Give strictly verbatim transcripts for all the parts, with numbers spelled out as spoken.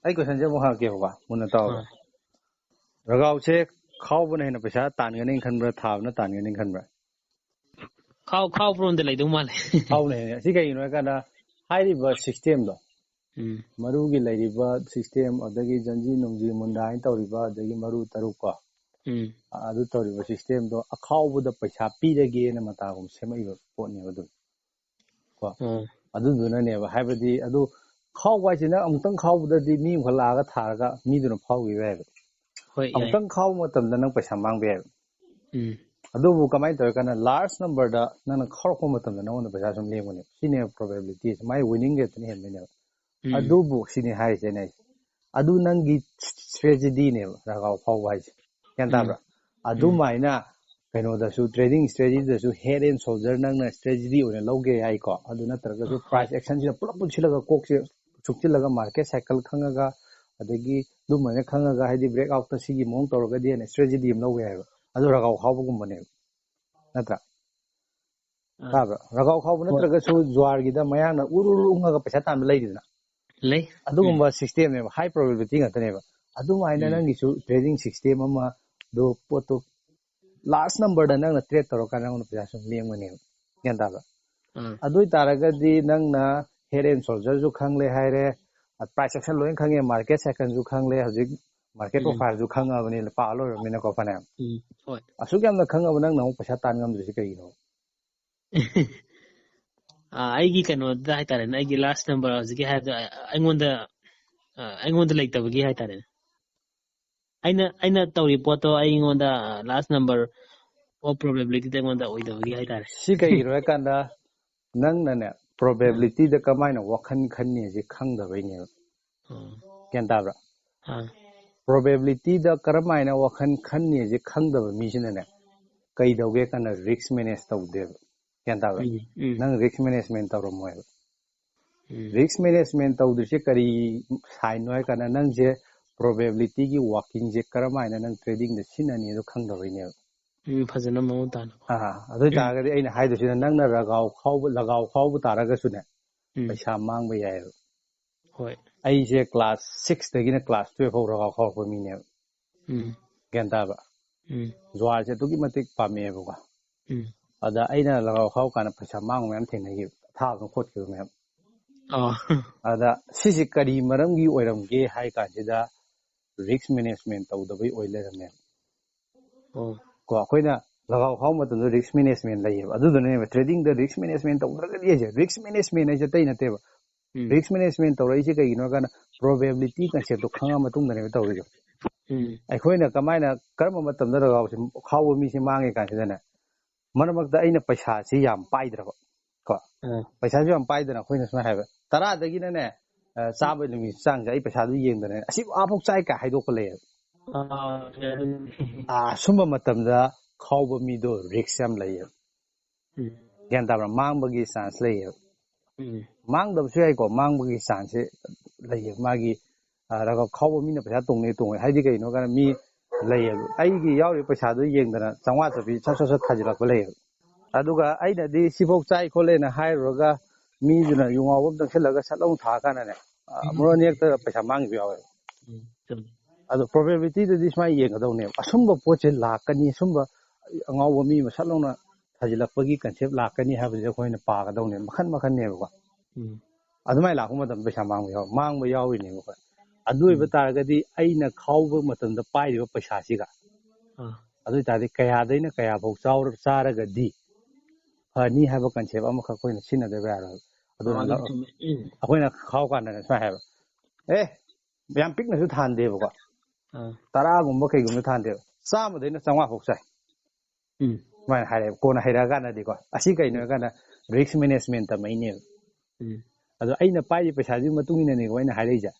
ꯑꯩ ꯀꯣꯏꯁꯟꯁꯦ ꯑꯃꯨꯛ ꯍꯪꯉꯛꯀꯦꯕꯀꯣ, ꯃꯨꯟꯅ ꯇꯥꯎꯕ꯫ ꯑꯥ꯫ ꯔꯒꯥꯎꯁꯦ ꯈꯥꯎꯕꯅ ꯍꯦꯟꯅ ꯄꯩꯁꯥ ꯇꯥꯟꯒꯅꯤ ꯈꯟꯕ꯭ꯔꯥ, ꯊꯥꯕꯅ ꯇꯥꯟꯒꯅꯤ ꯈꯟꯕ꯭ꯔꯥ? ꯈꯥꯎ ꯈꯥꯎꯕꯔꯣꯝꯗ ꯂꯩꯗꯧ ꯃꯥꯜꯂꯦ꯫ ꯈꯥꯎꯕꯅ ꯍꯦꯟꯅ꯫ ꯁꯤ ꯀꯩꯒꯤꯅꯣ ꯍꯥꯏ ꯀꯥꯟꯗ, ꯍꯥꯏꯔꯤꯕ ꯁꯤꯁꯇꯦꯝꯗꯣ, ꯎꯝ ꯃꯔꯨꯒꯤ ꯂꯩꯔꯤꯕ ꯁꯤꯁꯇꯦꯝ, ꯑꯗꯒꯤ ꯖꯟꯖꯤ ꯅꯨꯡꯖꯤ ꯃꯨꯟꯗꯥ ꯍꯥꯏꯅ ꯇꯧꯔꯤꯕ, ꯑꯗꯒꯤ ꯃꯔꯨ ꯇꯔꯨꯛ ꯀꯣ, ꯎꯝ ꯑꯗꯨ ꯇꯧꯔꯤꯕ ꯁꯤꯁꯇꯦꯝꯗꯣ ꯑꯈꯥꯎꯕꯗ ꯄꯩꯁꯥ ꯄꯤꯔꯒꯦꯅ ꯃꯇꯥꯒꯨꯝ ꯁꯦꯝꯃꯛꯏꯕ ꯄꯣꯠꯅꯦꯕ ꯑꯗꯨ꯫ ꯑꯣ ꯑꯗꯨꯗꯨꯅꯅꯦꯕ, ꯍꯥꯏꯕꯗꯤ ꯑꯗꯨ ꯈꯥꯎꯕ ꯍꯥꯏꯁꯦ ꯅꯪ ꯑꯃꯨꯛꯇꯪ ꯈꯥꯎꯕꯗꯗꯤ ꯃꯤ ꯑꯃꯈꯛ ꯂꯥꯛꯑꯒ ꯊꯥꯔꯒ ꯃꯤꯗꯨꯅ ꯐꯥꯎꯈꯤꯕ ꯌꯥꯏꯕ꯫ ꯍꯣꯏ ꯌꯥꯏ꯫ ꯑꯃꯨꯛꯇꯪ ꯈꯥꯎꯕ ꯃꯇꯝꯗ ꯅꯪ ꯄꯩꯁꯥ ꯃꯥꯡꯕ ꯌꯥꯏꯕ꯫ ꯎꯝ ꯑꯗꯨꯕꯨ ꯀꯃꯥꯏꯅ ꯇꯧꯔꯦ ꯀꯥꯟꯗ, ꯂꯥꯔꯖ ꯅꯝꯕꯔꯗ ꯅꯪꯅ ꯈꯥꯎꯔꯛꯄ ꯃꯇꯝꯗ ꯅꯉꯣꯟꯗ ꯄꯩꯁꯥ ꯁꯨꯝ ꯂꯦꯡꯒꯅꯦꯕ꯫ ꯁꯤꯅꯦꯕ ꯄ꯭ꯔꯣꯕꯦꯕꯤꯂꯤꯇꯤ꯫ ꯃꯥꯏ ꯋꯤꯅꯤꯡ ꯔꯦꯠꯇꯨꯅ ꯍꯦꯟꯗꯣꯏꯅꯦꯕ꯫ ꯎꯝ ꯑꯗꯨꯕꯨ ꯁꯤꯅꯤ ꯍꯥꯏꯔꯤꯁꯦ ꯑꯩꯅ ꯍꯥꯏꯁꯦ, ꯑꯗꯨ ꯅꯪꯒꯤ ꯁ꯭ꯇ꯭ꯔꯦꯇꯦꯖꯤꯅꯦꯕ ꯔꯒꯥꯎ ꯈꯥꯎꯕ ꯍꯥꯏꯁꯦ꯫ ꯒ꯭ꯌꯥꯟ ꯎꯝ ꯇꯥꯕ꯭ꯔꯥ? ꯑꯗꯨꯃꯥꯏꯅ ꯀꯩꯅꯣꯗꯁꯨ, ꯇ꯭ꯔꯦꯗꯤꯡ ꯁ꯭ꯇ꯭ꯔꯦꯇꯦꯖꯤꯗꯁꯨ ꯍꯦꯗ ꯑꯦꯟ ꯁꯣꯜꯖꯔ ꯅꯪꯅ ꯁ꯭ꯇ꯭ꯔꯦꯇꯦꯖꯤ ꯑꯣꯏꯅ ꯂꯧꯒꯦ ꯌꯥꯏꯀꯣ꯫ ꯑꯗꯨ ꯅꯠꯇ꯭ꯔꯒꯁꯨ ꯍꯣꯏ꯫ ꯄ꯭ꯔꯥꯏꯁ ꯑꯦꯛꯁꯟꯁꯤꯅ ꯄꯨꯂꯞ ꯄꯨꯟꯁꯤꯜꯂꯒ, ꯀꯣꯛꯁꯦ ꯁꯨꯞꯆꯤꯜꯂꯒ, ꯃꯥꯔꯀꯦꯠ ꯁꯥꯏꯀꯜ ꯈꯪꯉꯒ, ꯑꯗꯒꯤ ꯑꯗꯨꯃꯥꯏꯅ ꯈꯪꯉꯒ, ꯍꯥꯏꯗꯤ ꯕ꯭ꯔꯦꯛ ꯑꯥꯎꯠꯇ ꯁꯤꯒꯤ ꯃꯑꯣꯡ ꯇꯧꯔꯒꯗꯤ ꯍꯥꯏꯅ ꯁ꯭ꯇ꯭ꯔꯦꯇꯦꯖꯤ ꯑꯃ ꯂꯧꯕ ꯌꯥꯏꯑꯕ꯫ ꯑꯗꯨ ꯔꯒꯥꯎ ꯈꯥꯎꯕꯒꯨꯝꯕꯅꯦꯕ, ꯅꯠꯇ꯭ꯔꯥ? ꯑꯥ꯫ ꯇꯥꯕ꯭ꯔꯥ? ꯔꯒꯥꯎ ꯈꯥꯎꯕ ꯍꯣꯏ꯫ ꯅꯠꯇ꯭ꯔꯒꯁꯨ ꯖ꯭ꯋꯥꯔꯒꯤꯗ ꯃꯌꯥꯡꯅ ꯎꯔꯨ ꯎꯔꯨ ꯎꯪꯉꯒ ꯄꯩꯁꯥ ꯇꯥꯟꯕ ꯂꯩꯔꯤꯗꯅ, ꯂꯩ꯫ ꯑꯗꯨꯒꯨꯝꯕ ꯁꯤꯁꯇꯦꯝꯅꯦꯕ, ꯍꯥꯏ ꯄ꯭ꯔꯣꯕꯦꯕꯤꯂꯤꯇꯤ ꯉꯥꯛꯇꯅꯦꯕ꯫ ꯑꯗꯨꯃꯥꯏꯅ ꯎꯝ꯫ ꯅꯪꯒꯤꯁꯨ ꯇ꯭ꯔꯦꯗꯤꯡ ꯁꯤꯁꯇꯦꯝ ꯑꯃ, ꯑꯗꯨ ꯄꯣꯠꯇꯨ ꯂꯥꯔꯖ ꯅꯝꯕꯔꯗ ꯅꯪꯅ ꯇ꯭ꯔꯦꯗ ꯇꯧꯔꯀꯥꯟꯗ ꯅꯪꯉꯣꯟꯗ ꯄꯩꯁꯥ ꯁꯨꯝ ꯂꯦꯡꯕꯅꯦꯕ꯫ ꯒ꯭ꯌꯥꯟ ꯇꯥꯕ꯭ꯔꯥ? ꯑꯥ꯫ ꯑꯗꯨ ꯑꯣꯏꯇꯥꯔꯒꯗꯤ ꯅꯪꯅ ꯍꯦꯗ ꯑꯦꯟ ꯁꯣꯜꯖꯔꯁꯨ ꯈꯪꯂꯦ ꯍꯥꯏꯔꯦ, ꯄ꯭ꯔꯥꯏꯁ ꯑꯦꯛꯁꯟ ꯂꯣꯏꯅ ꯈꯪꯉꯦ, ꯃꯥꯔꯀꯦꯠ ꯁꯥꯏꯀꯜꯁꯨ ꯈꯪꯂꯦ, ꯍꯧꯖꯤꯛ ꯃꯥꯔꯀꯦꯠ ꯎꯝ꯫ ꯄ꯭ꯔꯣꯐꯥꯏꯜꯁꯨ ꯈꯪꯉꯕꯅꯤꯅ, ꯄꯥ ꯂꯣꯏꯔꯕꯅꯤꯅꯀꯣ ꯐꯅꯌꯥꯝ꯫ ꯎꯝ ꯍꯣꯏ꯫ ꯑꯁꯨꯛ ꯌꯥꯝꯅ ꯈꯪꯉꯕ ꯅꯪꯅ ꯑꯃꯨꯛ ꯄꯩꯁꯥ ꯇꯥꯟ ꯉꯝꯗ꯭ꯔꯤꯁꯤ ꯀꯩꯒꯤꯅꯣ? ꯑꯥ, ꯑꯩꯒꯤ ꯀꯩꯅꯣꯗ ꯍꯥꯏꯇꯥꯔꯦꯅꯦ, ꯑꯩꯒꯤ ꯂꯥꯔꯖ ꯅꯝꯕꯔ ꯍꯧꯖꯤꯛꯀꯤ ꯍꯥꯏꯕꯗꯣ, ꯑ-, ꯑꯩꯉꯣꯟꯗ, ꯑ, ꯑꯩꯉꯣꯟꯗ ꯂꯩꯇꯕꯒꯤ ꯍꯥꯏꯇꯥꯔꯦꯅꯦ꯫ ꯑꯩꯅ, ꯑꯩꯅ ꯇꯧꯔꯤ ꯄꯣꯠꯇꯣ ꯑꯩꯉꯣꯟꯗ, ꯑ, ꯂꯥꯔꯖ ꯅꯝꯕꯔ ꯑꯣꯐ ꯄ꯭ꯔꯣꯕꯦꯕꯤꯂꯤꯇꯤꯗ ꯑꯩꯉꯣꯟꯗ ꯑꯣꯏꯗꯕꯒꯤ ꯍꯥꯏꯇꯥꯔꯦ꯫ ꯁꯤ ꯀꯩꯒꯤꯅꯣ ꯍꯥꯏ ꯀꯥꯟꯗ, ꯅꯪꯅꯅꯦ, ꯄ꯭ꯔꯣꯕꯦꯕꯤꯂꯤꯇꯤꯗ ꯀꯃꯥꯏꯅ ꯋꯥꯈꯜ ꯈꯟꯅꯤꯁꯦ ꯈꯪꯗꯕꯩꯅꯦꯕ꯫ ꯑꯣ꯫ ꯒ꯭ꯌꯥꯟ ꯇꯥꯕ꯭ꯔꯥ? ꯑꯥ꯫ ꯄ꯭ꯔꯣꯕꯦꯕꯤꯂꯤꯇꯤꯗ ꯀꯔꯝꯍꯥꯏꯅ ꯋꯥꯈꯜ ꯈꯟꯅꯤꯁꯦ ꯈꯪꯗꯕ ꯃꯤꯁꯤꯅꯅꯦ, ꯀꯩꯗꯧꯒꯦ ꯀꯥꯟꯗ ꯔꯤꯁꯛ ꯃꯦꯅꯦꯖ ꯇꯧꯗꯦꯕ꯫ ꯒ꯭ꯌꯥꯟ ꯇꯥꯕ꯭ꯔꯥ? ꯎꯝ, ꯎꯝ꯫ ꯅꯪ ꯔꯤꯁꯛ ꯃꯦꯅꯦꯖꯃꯦꯟ ꯇꯧꯔꯝꯃꯣꯏꯕ꯫ ꯎꯝ꯫ ꯔꯤꯁꯛ ꯃꯦꯅꯦꯖꯃꯦꯟ ꯇꯧꯗ꯭ꯔꯤꯁꯦ ꯀꯔꯤ ꯁꯥꯏꯟꯅꯣ ꯍꯥꯏ ꯀꯥꯟꯗ, ꯅꯪꯁꯦ ꯄ꯭ꯔꯣꯕꯦꯕꯤꯂꯤꯇꯤꯒꯤ ꯋꯥꯀꯤꯡꯁꯦ ꯀꯔꯝꯍꯥꯏꯅ ꯅꯪ ꯇ꯭ꯔꯦꯗꯤꯡꯗ ꯁꯤꯖꯤꯟꯅꯅꯤ ꯑꯗꯣ ꯈꯪꯗꯕꯩꯅꯦꯕ꯫ ꯎꯝ, ꯐꯖꯅ ꯃꯑꯣꯡ ꯇꯥꯅ꯫ ꯑꯥ, ꯑꯗꯨ ꯑꯣꯏꯇꯥꯔꯒꯗꯤ ꯑꯩꯅ ꯍꯥꯏꯗꯣꯏꯁꯤꯅ, ꯅꯪꯅ ꯔꯒꯥꯎ ꯈꯥꯎꯕ, ꯂꯒꯥꯎ ꯈꯥꯎꯕ ꯇꯥꯔꯒꯁꯨꯅꯦ, ꯎꯝ꯫ ꯄꯩꯁꯥ ꯃꯥꯡꯕ ꯌꯥꯏꯑꯕ꯫ ꯍꯣꯏ꯫ ꯑꯩꯁꯦ ꯀ꯭ꯂꯥꯁ ꯁꯤꯛꯁꯇꯒꯤꯅ ꯀ꯭ꯂꯥꯁ ꯇꯨꯌꯦꯜꯐ ꯐꯥꯎ ꯔꯒꯥꯎ ꯈꯥꯎꯔꯛꯄ ꯃꯤꯅꯦꯕ꯫ ꯎꯝ ꯒ꯭ꯌꯥꯟ ꯇꯥꯕ? ꯎꯝ ꯖꯨꯋꯥꯔꯁꯦ ꯑꯗꯨꯛꯀꯤ ꯃꯇꯤꯛ ꯄꯥꯝꯃꯛꯑꯦꯕꯀꯣ꯫ ꯎꯝ ꯑꯗ ꯑꯩꯅ ꯔꯒꯥꯎ ꯈꯥꯎ ꯀꯥꯟꯗ ꯄꯩꯁꯥ ꯃꯥꯡꯕ ꯃꯌꯥꯝ ꯊꯦꯡꯅꯈꯤꯕ, ꯊꯥꯕ ꯈꯣꯠꯈꯤꯕ ꯃꯌꯥꯝ꯫ ꯑꯣ ꯑꯗ ꯁꯤꯁꯤ ꯀꯔꯤ ꯃꯔꯝꯒꯤ ꯑꯣꯏꯔꯝꯒꯦ ꯍꯥꯏ ꯀꯥꯟꯁꯤꯗ, ꯔꯤꯁꯛ ꯃꯦꯅꯦꯖꯃꯦꯟ ꯇꯧꯗꯕꯩ ꯑꯣꯏ ꯂꯩꯔꯝꯃꯦ꯫ ꯑꯣ ꯀꯣ ꯑꯩꯈꯣꯏꯅ ꯔꯒꯥꯎ ꯈꯥꯎꯕ ꯃꯇꯝꯗ ꯔꯤꯁꯛ ꯃꯦꯅꯦꯖꯃꯦꯟ ꯂꯩꯌꯦꯕ꯫ ꯑꯗꯨꯗꯨꯅꯅꯦꯕ ꯇ꯭ꯔꯦꯗꯤꯡꯗ ꯔꯤꯁꯛ ꯃꯦꯅꯦꯖꯃꯦꯟ ꯇꯧꯗ꯭ꯔꯒꯗꯤ ꯍꯥꯏꯁꯦ꯫ ꯔꯤꯁꯛ ꯃꯦꯅꯦꯖꯃꯦꯟ ꯍꯥꯏꯁꯦ ꯑꯇꯩ ꯅꯠꯇꯦꯕ꯫ ꯎꯝ ꯔꯤꯁꯛ ꯃꯦꯅꯦꯖꯃꯦꯟ ꯇꯧꯔꯛꯏꯁꯦ ꯀꯩꯒꯤꯅꯣ ꯍꯥꯏ ꯀꯥꯟꯗ, ꯄ꯭ꯔꯣꯕꯦꯕꯤꯂꯤꯇꯤ ꯀꯟꯁꯦꯞꯇꯣ ꯈꯪꯉ ꯃꯇꯨꯡꯗꯅꯦꯕ ꯇꯧꯔꯤꯗꯣ꯫ ꯎꯝ ꯑꯩꯈꯣꯏꯅ ꯀꯃꯥꯏꯅ, ꯀꯔꯝꯕ ꯃꯇꯝꯗ ꯔꯒꯥꯎꯁꯦ ꯈꯥꯎꯕ ꯃꯤꯁꯦ ꯃꯥꯡꯉꯦ ꯀꯥꯟꯁꯤꯗꯅꯦ, ꯃꯔꯛ ꯃꯔꯛꯇ ꯑꯩꯅ ꯄꯩꯁꯥꯁꯤ ꯌꯥꯝ ꯄꯥꯏꯗ꯭ꯔꯕ, ꯀꯣ ꯑꯥ ꯄꯩꯁꯥꯁꯨ ꯌꯥꯝ ꯄꯥꯏꯗꯅ ꯑꯩꯈꯣꯏꯅ ꯁꯨꯃꯥꯏꯅ ꯍꯥꯏꯕ, ꯇꯔꯥꯗꯒꯤꯅꯅꯦ, ꯑ, ꯆꯥꯝꯃ ꯅꯨꯃꯤꯠ ꯆꯥꯡꯁꯦ ꯑꯩ ꯄꯩꯁꯥꯗꯨ ꯌꯦꯡꯗꯅꯅꯦ ꯑꯁꯤ ꯑꯥꯐꯥꯎ ꯆꯥꯏ ꯀꯥꯏ ꯍꯥꯏꯗꯣꯛꯄ ꯂꯩꯌꯦꯕ꯫ ꯑꯥ ꯑ, ꯁꯨꯝꯕ ꯃꯇꯝꯗ ꯈꯥꯎꯕ ꯃꯤꯗꯣ ꯔꯤꯁꯛ ꯌꯥꯝ ꯂꯩꯌꯦꯕ꯫ ꯎꯝ ꯒ꯭ꯌꯥꯟ ꯇꯥꯕ꯭ꯔꯥ? ꯃꯥꯡꯕꯒꯤ ꯆꯥꯟꯁ ꯂꯩꯌꯦꯕ꯫ ꯎꯝ ꯃꯥꯡꯗꯕꯁꯨ ꯌꯥꯏꯀꯣ, ꯃꯥꯡꯕꯒꯤ ꯆꯥꯟꯁꯁꯦ ꯂꯩꯌꯦꯕ꯫ ꯃꯥꯒꯤ, ꯑ, ꯔꯒꯥꯎ ꯈꯥꯎꯕ ꯃꯤꯅ ꯄꯩꯁꯥ ꯇꯣꯡꯅꯤ ꯇꯣꯡꯉꯣꯏ ꯍꯥꯏꯗꯤ ꯀꯩꯅꯣ ꯀꯥꯟꯗ, ꯃꯤ ꯂꯩꯌꯦꯕ, ꯑꯩꯒꯤ ꯌꯥꯎꯔꯤꯕ ꯄꯩꯁꯥꯗꯣ ꯌꯦꯡꯗꯅ ꯆꯥꯝꯃꯉꯥ ꯆꯠꯄꯤ ꯁꯠ ꯁꯠ ꯁꯠ ꯊꯥꯖꯤꯜꯂꯛꯄ ꯂꯩꯌꯦꯕ꯫ ꯑꯗꯨꯒ ꯑꯩꯅꯗꯤ ꯁꯤꯐꯧ ꯆꯥꯏ ꯈꯣꯠꯂꯦꯅ ꯍꯥꯏꯔꯨꯔꯒ, ꯃꯤꯗꯨꯅ ꯌꯨ ꯉꯥꯎꯕ ꯑꯃ ꯆꯪꯁꯤꯜꯂꯒ ꯁꯠ ꯂꯥꯎꯅ ꯊꯥ ꯀꯥꯟꯗꯅꯦ, ꯑ, ꯃꯔꯣꯟ ꯌꯦꯛꯇ ꯄꯩꯁꯥ ꯃꯥꯡꯈꯤꯕ ꯌꯥꯎꯋꯦꯕ꯫ ꯎꯝ ꯆꯨꯝꯃꯤ ꯑꯗꯣ ꯄ꯭ꯔꯣꯕꯦꯕꯤꯂꯤꯇꯤꯗꯗꯤ ꯁꯨꯃꯥꯏꯅ ꯌꯦꯡꯒꯗꯧꯅꯦꯕ, ꯑꯁꯨꯝꯕ ꯄꯣꯠꯁꯦ ꯂꯥꯛꯀꯅꯤ, ꯑꯁꯨꯝꯕ ꯑꯉꯥꯎꯕ ꯃꯤ ꯃꯁꯠ ꯂꯧꯅ ꯊꯥꯖꯤꯜꯂꯛꯄꯒꯤ ꯀꯟꯁꯦꯞ ꯂꯥꯛꯀꯅꯤ ꯍꯥꯏꯕꯁꯦ ꯑꯩꯈꯣꯏꯅ ꯄꯥꯒꯗꯧꯅꯦꯕ, ꯃꯈꯟ ꯃꯈꯟꯅꯦꯕꯀꯣ꯫ ꯎꯝ ꯑꯗꯨꯃꯥꯏꯅ ꯂꯥꯛꯄ ꯃꯇꯝꯗ ꯄꯩꯁꯥ ꯃꯥꯡꯕ ꯌꯥꯎ-, ꯃꯥꯡꯕ ꯌꯥꯎꯔꯤꯅꯦꯕ ꯑꯩꯈꯣꯏ꯫ ꯑꯗꯨ ꯑꯣꯏꯕ ꯎꯝ ꯇꯥꯔꯒꯗꯤ ꯑꯩꯅ ꯈꯥꯎꯕ ꯃꯇꯝꯗ ꯄꯥꯏꯔꯤꯕ ꯄꯩꯁꯥꯁꯤꯒ, ꯑꯥ ꯑꯗꯨ ꯑꯣꯏ ꯇꯥꯔꯗꯤ ꯀꯌꯥꯗꯩꯅ ꯀꯌꯥꯐꯥꯎ ꯆꯥꯎꯔ-, ꯆꯥꯔꯒꯗꯤ ꯐꯅꯤ ꯍꯥꯏꯕ ꯀꯟꯁꯦꯞ ꯑꯃꯈꯛ ꯑꯩꯈꯣꯏꯅ ꯁꯤꯖꯤꯟꯅꯗꯕ ꯌꯥꯔꯣꯏ꯫ ꯑꯗꯨꯅ ꯑꯗꯨꯗꯤ ꯆꯨꯝꯃꯦ ꯎꯝ ꯑꯩꯈꯣꯏꯅ ꯈꯥꯎ ꯀꯥꯟꯗꯅꯦ ꯁꯨꯃꯥꯏꯅ ꯍꯥꯏꯕ, ꯑꯦ, ꯌꯥꯝ ꯄꯤꯛꯅꯁꯨ ꯊꯥꯟꯗꯦꯕꯀꯣ, ꯑꯥ ꯇꯔꯥꯒꯨꯝꯕ ꯀꯩꯒꯨꯝꯕ ꯊꯥꯟꯗꯦꯕ, ꯆꯥꯝꯃꯗꯩꯅ ꯆꯥꯝꯃꯉꯥ ꯐꯥꯎ ꯆꯥꯏ꯫ ꯎꯝ ꯁꯨꯃꯥꯏꯅ ꯍꯥꯏꯔꯦꯕ꯫ ꯀꯣꯟꯅ ꯍꯩꯔꯛꯑꯀꯥꯟꯗꯗꯤꯀꯣ, ꯑꯁꯤ ꯀꯩꯅꯣ ꯍꯥꯏ ꯀꯥꯟꯗ ꯔꯤꯁꯛ ꯃꯦꯅꯦꯖꯃꯦꯟ ꯇꯝꯃꯛꯏꯅꯦꯕ꯫ ꯎꯝ ꯑꯗꯣ ꯑꯩꯅ ꯄꯥꯏꯔꯤꯕ ꯄꯩꯁꯥꯗꯨꯒꯤ ꯃꯇꯨꯡ ꯏꯟꯅꯅꯦꯀꯣ ꯑꯩꯅ ꯍꯥꯏꯔꯛꯏꯁꯦ꯫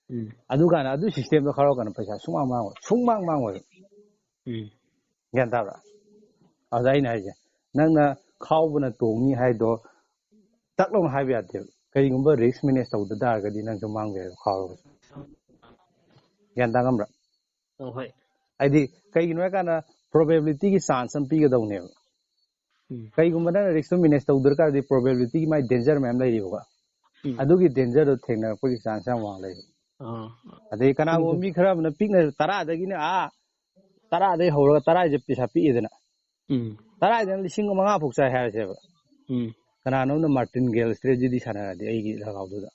ꯎꯝ ꯑꯗꯨꯀꯥꯟꯗ ꯑꯗꯨ ꯁꯤꯁꯇꯦꯝꯗꯣ ꯈꯔ ꯀꯩꯅꯣ ꯄꯩꯁꯥ ꯁꯨꯡꯃꯥꯡ ꯃꯥꯡꯉꯣꯏ, ꯁꯨꯡꯃꯥꯡ ꯃꯥꯡꯉꯣꯏ꯫ ꯎꯝ ꯒ꯭ꯌꯥꯟ ꯇꯥꯕ꯭ꯔꯥ? ꯑꯗ ꯑꯩꯅ ꯍꯥꯏꯁꯦ, ꯅꯪꯅ ꯈꯥꯎꯕꯅ ꯇꯣꯡꯅꯤ ꯍꯥꯏꯗꯣ ꯇꯛ ꯂꯥꯎꯅ ꯍꯥꯏꯕ ꯌꯥꯗꯦꯕ꯫ ꯀꯔꯤꯒꯨꯝꯕ ꯔꯤꯁꯛ ꯃꯦꯅꯦꯖ ꯇꯧꯗ ꯇꯥꯔꯒꯗꯤ ꯅꯪꯁꯨ ꯃꯥꯡꯕ ꯌꯥꯏꯕ ꯈꯥꯎꯔꯒꯁꯨ꯫ ꯒ꯭ꯌꯥꯟ ꯇꯥ ꯉꯝꯕ꯭ꯔꯥ? ꯑꯣ ꯍꯣꯏ ꯍꯥꯏꯗꯤ ꯀꯩꯒꯤꯅꯣ ꯍꯥꯏ ꯀꯥꯟꯗ, ꯄ꯭ꯔꯣꯕꯦꯕꯤꯂꯤꯇꯤꯒꯤ ꯆꯥꯟꯁ ꯑꯃ ꯄꯤꯒꯗꯧꯅꯦꯕ꯫ ꯎꯝ ꯀꯩꯒꯨꯝꯕ ꯅꯪꯅ ꯔꯤꯁꯛꯇꯣ ꯃꯦꯅꯦꯖ ꯇꯧꯗ꯭ꯔ ꯇꯥꯔꯗꯤ ꯄ꯭ꯔꯣꯕꯦꯕꯤꯂꯤꯇꯤꯒꯤ ꯃꯥꯏ ꯗꯦꯟꯖꯔ ꯃꯌꯥꯝ ꯂꯩꯔꯤꯕꯀꯣ꯫ ꯎꯝ꯫ ꯑꯗꯨꯒꯤ ꯗꯦꯟꯖꯔꯗꯣ ꯊꯦꯡꯅꯔꯛꯄꯒꯤ ꯆꯥꯟꯁ ꯌꯥꯝ ꯋꯥꯡ ꯂꯩ꯫ ꯑꯥ꯫ ꯑꯗꯩ ꯀꯅꯥꯒꯨꯝꯕ ꯃꯤ ꯈꯔ ꯑꯃꯅ ꯄꯤꯛꯅ ꯇꯔꯥꯗꯒꯤꯅ ꯑꯥ ꯇꯔꯥꯗꯒꯤ ꯍꯧꯔꯒ ꯇꯔꯥꯁꯦ ꯄꯩꯁꯥ ꯄꯤꯛꯑꯦꯗꯅ, ꯎꯝ꯫ ꯇꯔꯥꯗꯅ ꯂꯤꯁꯤꯡ ꯃꯉꯥ ꯐꯥꯎ ꯆꯥꯏ ꯍꯥꯏꯔꯁꯦꯕ꯫ ꯎꯝ꯫ ꯀꯅꯥꯅꯣꯝꯅ ꯃꯥꯔꯇꯤꯟꯒꯦꯜ ꯁ꯭ꯇ꯭ꯔꯦꯇꯦꯖꯤ ꯁꯥꯟꯅꯔꯗꯤ ꯑꯩꯒꯤ ꯂꯒꯥꯎꯗꯨꯗ,